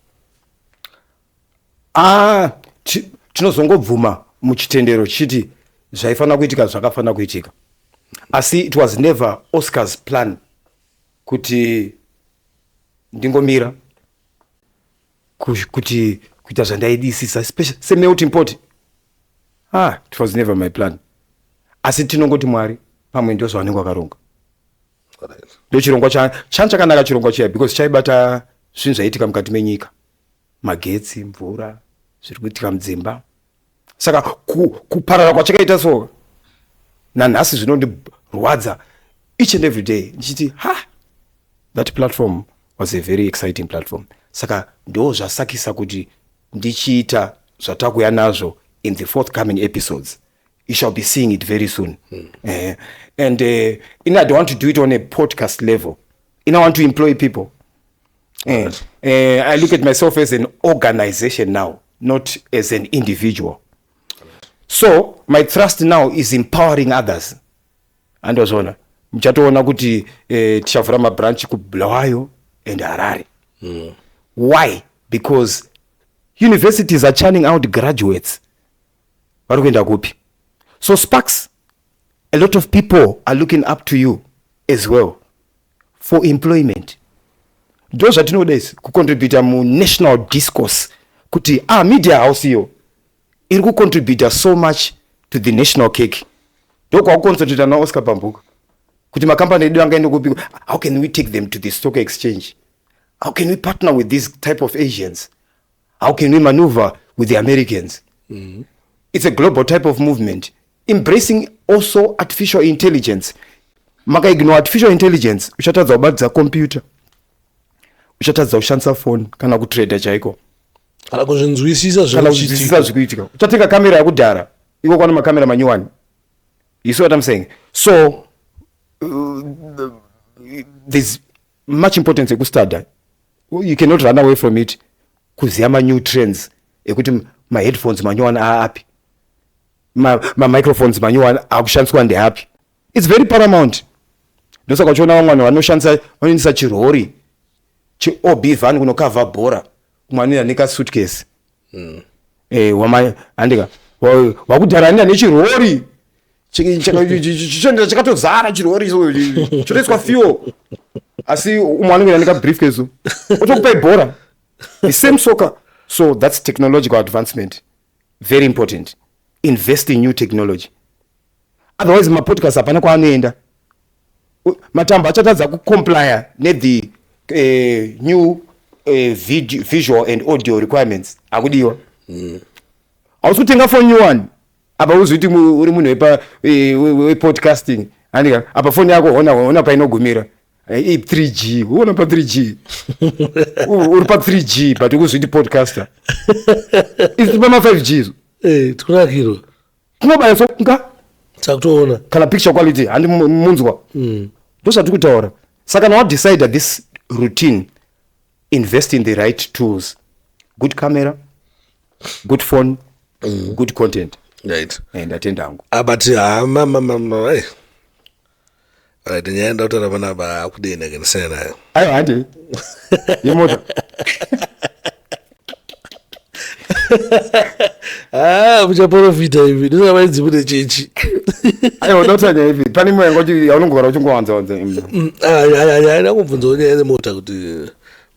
Ah, tinozongobvuma muchitendero chiti zvaifanira kuitika zvakafanira kuitika, asi it was never Oscar's plan kuti ndingomira kuti kuita zvandaidisisa, especially semelting pot. Ah, it was never my plan, asi tinongoti Mwari pamwe ndo zvavanenge vakaronga. Ndo chirongwa changa chakanaka chirongwa chiya, because chaibata zvinhu zvaiitika mukati menyika, magetsi, mvura, zviri kuitika mudzimba. Saka kuparara kwachakaita so nanhasi zvinondirwadza each and every day, ndichiti, ha, that platform was a very exciting platform. Saka ndo zvasakisa kuti ndichiita zvatakuya nazvo in the forthcoming episodes. You shall be seeing it very soon. And I don't want to do it on a podcast level. I want to employ people. I look at myself as an organization now, not as an individual. So my trust now is empowering others. Andozvona muchatoona kuti tichavhura mabranch kuBulawayo and Harare. Why? Because universities are churning out graduates. Vari kuenda kupi? So Sparks, a lot of people are looking up to you as well for employment. Ndo zvatinoda isi, kucontributa munational discourse kuti, ah, media house iyo iri kucontributa so much to the national cake. Ndokwakuconcentrata naOscar Pambuka kuti makambani edu angaende kupi? How can we take them to the stock exchange? How can we partner with this type of Asians? How can we maneuver with the Americans? It's a global type of movement, embracing also artificial intelligence. Makaignore artificial intelligence, uchatadza kubatidza computer, uchatadza kushandisa phone, kana kutrader chaiko. Kana kuzvinzwisisa. Kana kuzvinzwisisa zvikuitika. Uchatenga kamera yakudhara, iko kwana makamera manyuwani. You see what I'm saying? So there's much importance yekustudya. You cannot run away from it. Kuziva manew trends ekuti maheadphones manyuwani aapi, mamicrophones manyuwani akushandiswa ndeapi. It's very paramount. Ndosaka uchiona vamwe vanhu vanoshandisa, vanoendesa chirori cheOB van kunokavha bhora, kumwe anoenda nekasuitcase. Eh, wama andika wakudhara andika nechirori chichondera chakatozara chirori chotoiswa fuel, asi umwe anenge andika briefcase otokupa ibhora, the same soccer. So that's technological advancement, very important. Invest in new technology, otherwise mapodcast hapana kwaanoenda. Matambo achatadza kucomplya nethe new visual and audio requirements akudiwa. Hausi kutenga phone new one apa uzviti uri munhu wepodcasting, andika apa foni yako ona ona painogumira. I3G, uona pa3G, uri pa3G, but ukuzviti podcaster, isi pama5G. Tikunakirwa. Kunobaya so nga Takutoona. Kana picture quality handi munzwa. Ndozvatiri kutaura. Saka kana wadecide this routine, invest in the right tools: good camera, good phone, good content. Ndatenda hangu. Ah, but ha ma ai, right, nyaya ndakutaura panapa akudena kendisiyana nayo. Aiwa, handi yemota. Ah, muchaprofita ivi ndisaka vainzi mune chechi. Aiwa, uda nyaya ipi? Pane imwe yangoti yaunongogara uchingowanza wanza. Haina kubvunzawo nyaya yemota kuti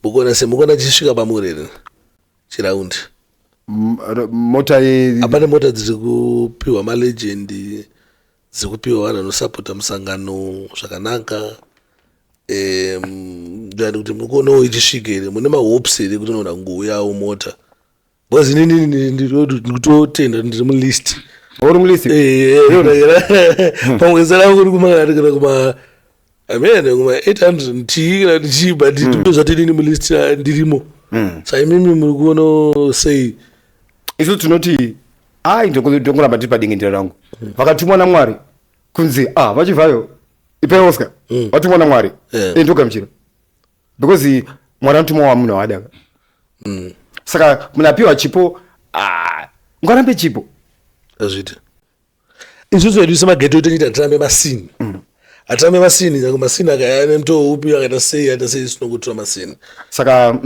mukuona se mukuona chisvika pamuri here chiraundi? Mota ye Hapane mota dziri kupiwa malegend, dziri kupiwa vanhu vanosapota musangano zvakanaka. Ndani kuti mukuonawo ichisvika here? Mune mahopes here kuti unoona kungouyawo mota? Because inini ndikutotenda ndiri mulist. Uri mulist. Pamwe zera kuri kumakati kana kuma amene kuma 800 t kana kuti chii, but ndozvati inini mulist ndirimo. Saka imimi muri kuonawo sei? Isu tinoti ai, ndongoramba ndiri padingindira rangu. Vakatumwa naMwari kunzi ah, vachivhayo ipai Oscar, vatumwa naMwari. Ndogamuchira because Mwari anotumwa wamunhu waadaka. Saka munhu apiwa chipo, ah, ungarambe chipo? Azviti isusu hedu semageto toita hatirambe masini, hatirambe masini. Nyange masini akaya nemutoo upi, akaita sei, aita sei, sinongotora masini. Saka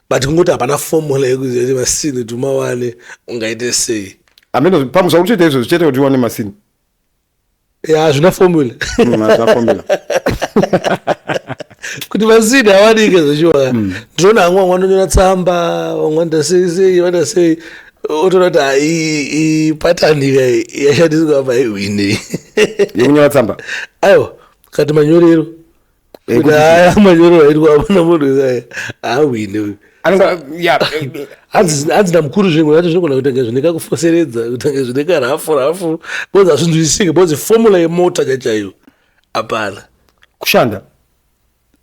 But kungoti hapana formula yekuziva kuti masini tumawane ungaite sei. Amene pamwe zvauri kutoita izvo zvichaita kuti uwane masini. Ya, hazvina formula. Hazvina formula. Kuti masini awanike zvachiwa, ndinoona hangu vamwe vanonyora tsamba, vamwe vanoita sei sei, vanoita sei, otoona kuti hai, pattern yashandiswa apa ihwine. Yekunyora tsamba? Aiwa, kati manyorero. Kuti haya manyorero aitwa apana munhu ahwine uyu. Anonga ya. Hanzi namukuru zvimwe zvacho zvinogona kuita kunge zvine kakufoseredza, kuita kunge zvine karafu rafu, because hazvinzwisisike, because formula yemota chaiyo hapana. Kushanda.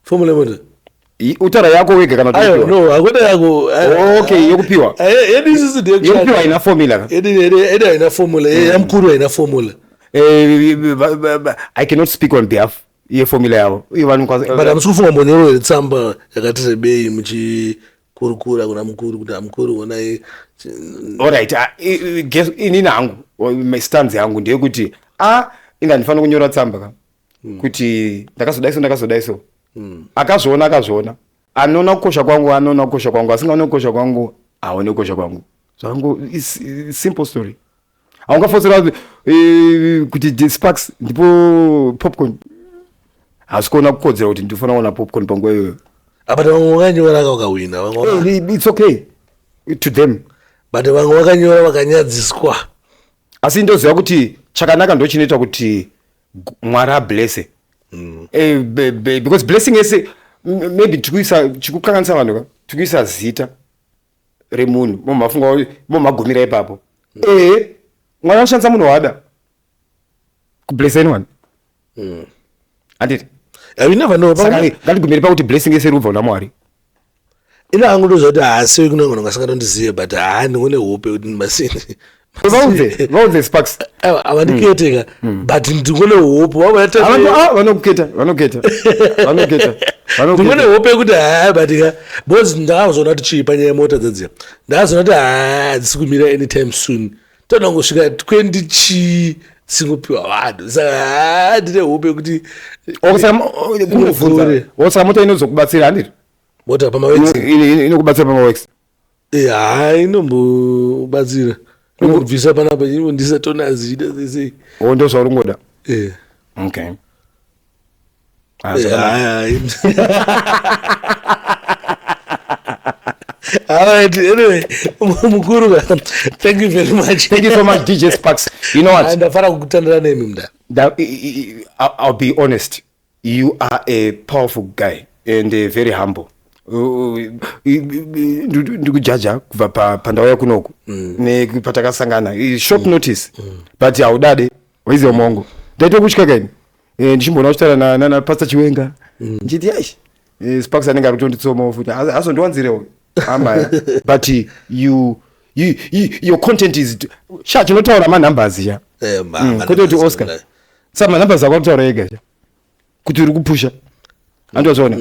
Formula yemota. Utaura yako wega kana Aiwa. kuti No, hakwete yako. Okay, yekupiwa. Yedu isusu ndeyekushanda. Yekupiwa haina formula ka? Yedu haina formula, yamukuru haina formula. I cannot speak on behalf yeformula yavo. Ivo vanokwanisa. But hamusi kufunga mbonyoro yetsamba yakati rebei muchikurukura kuna mukuru kuti amukuru onai? Alright, guess inini hangu, my stance yangu ndeyekuti a inga ndifanira kunyora tsamba ka kuti ndakazodai so, ndakazodai so. Akazviona akazviona, anoona kukosha kwangu anoona kukosha kwangu, asingaoni kukosha kwangu haoni kukosha kwangu zvangu. It's simple story. Haungafotsera kuti Sparks ndipo popcorn, hasi kuona kukodzera kuti ndifanira kuona popcorn panguva iyoyo. But vamwe vakanyora vakawina, vamwe It's okay to them. But vamwe vakanyora vakanyadziswa. Asi ndoziva kuti chakanaka ndo chinoita kuti Mwari ablese. Because blessing yese maybe tikuisa chikukanganisa vanhu ka, tikuisa zita remunhu, momafunga momagumira ipapo. Ehe, Mwari anoshandisa munhu waada kubless anyone, handiti? You never know. Saka ngatigumire pakuti blessing yese iri kubva kuna Mwari. Ina hangu ndoziva kuti haasi kunenge ngasingatondizive, but haa, ndingone hope kuti masini. Vaudze, vaudze, Sparks. Aiwa, havandiketeka, but ndingone hope. Vanokuketa, vanoketa, vanoketa. Ndingone hope yekuti haa, but ka because ndakazoona kuti chii panyaya yemota dzadziya, ndakazoona kuti haa, hadzisi kumira anytime soon, toda kungosvika 20 chii dzisingopiwa vanhu. Saka haa, ndine hope yekuti Kungobvunza, saka mota inozokubatsira, handiti? Mota pamaworks. Inokubatsira pamaworks. Eh, hai inombobatsira inombobvisa panapa inondisa tonazi ida sei. O, ndo zvauri ngoda? Eh. Okay. Ah, Eh, zvakanaka. hai, hai. Alright, anyway, mukuru, thank you very much. Thank you so much, DJ Sparks. You know what? Ndafara kukutandira nemi, mnda. I'll be honest, you are a powerful guy and very humble. Ndikujaja kubva pandauya kunoku nepatakasangana, short notice, but haudade waiziva mongo ndaite kutya kaini. Ndichimboona uchitaura naPastor Chiwenga, ndichiti aish, Sparks anenge ari kutonditsomawo futi, azondiwanzirewo amaya. But your content is sha, chinotaura manumbers ya. Eh, Kwete kuti manumbers, Oscar sa manumbers ako anotaura ega sha kuti uri kupusha, andozvaona.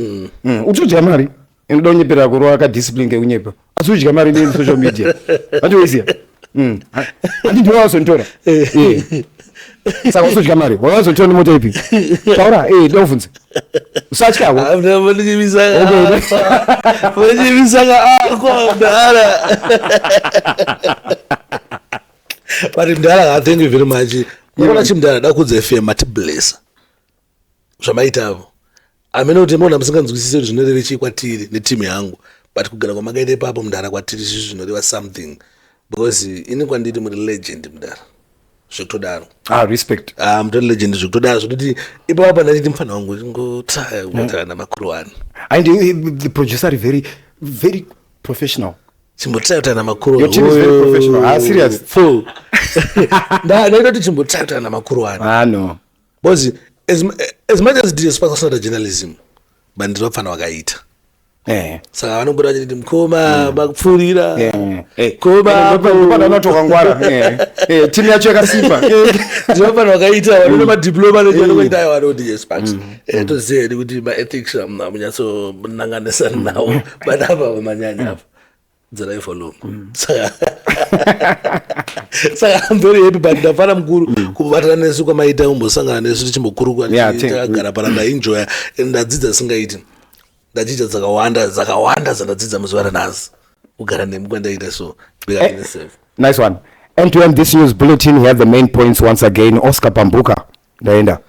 Utodya mari, inoda kunyepera kurova kadiscipline kekunyepa, asi udya mari nesocial media, andiweziya handi ndiwe wazonditora. Saka usodya mari, wazonditora nemota ipi? Taura, ndakubvunza, usatyako. Ah, mundichimisaka akwa, mdara. But mdara, thank you very much. Munoona chi, mdara, Dakudza FM matiblessa zvamaitavo. Amene kuti mona musinganzwisisi kuti zvinoreve chii kwatiri netimu yangu, but kugara kwamakaita ipapo, mudhara, kwatiri izvi zvinoreva something, because ini kwandiri muri legend, mudhara, zvekutodaro. Ah, respect. Ah, mutori legend zvekutodaro, zvekuti ipapo ndachiti mufana wangu ingotaya kutaya namakuru wani. And the producer is very very professional. Chimbotaya kutaya namakuru. Your team is very professional. Ah, serious. Full ndaida kuti chimbotaya kutaya namakuru wani. Ah, no. Because as much as DJ Sparks asinoita journalism, but ndiri vapfana vakaita. Saka vanobuda vachiti, "Mukoma, makupfuurira." Koma. Pandanotokangwara timu yacho yakasimba. Ndinofana vakaita vanone madiploma nechanokuita, aiwa, no, DJ Sparks, toziva hedu kuti maethics munyatso-nanganisa nawo, but apa manyanya apa dzorai volume. Saka I'm very happy, but ndafara, mukuru, kubatana nesu kwamaita, kumbosangana nesu tichimbokurukura. Takagara pana, ndaenjoya and ndadzidza singaiti, ndadzidza dzakawanda dzakawanda dzandadzidza muzuva ranhasi kugara nemi kwandaita, so big up yourself. Nice one. And to end this news bulletin, here are the main points once again. Oscar Pambuka. Ndaenda.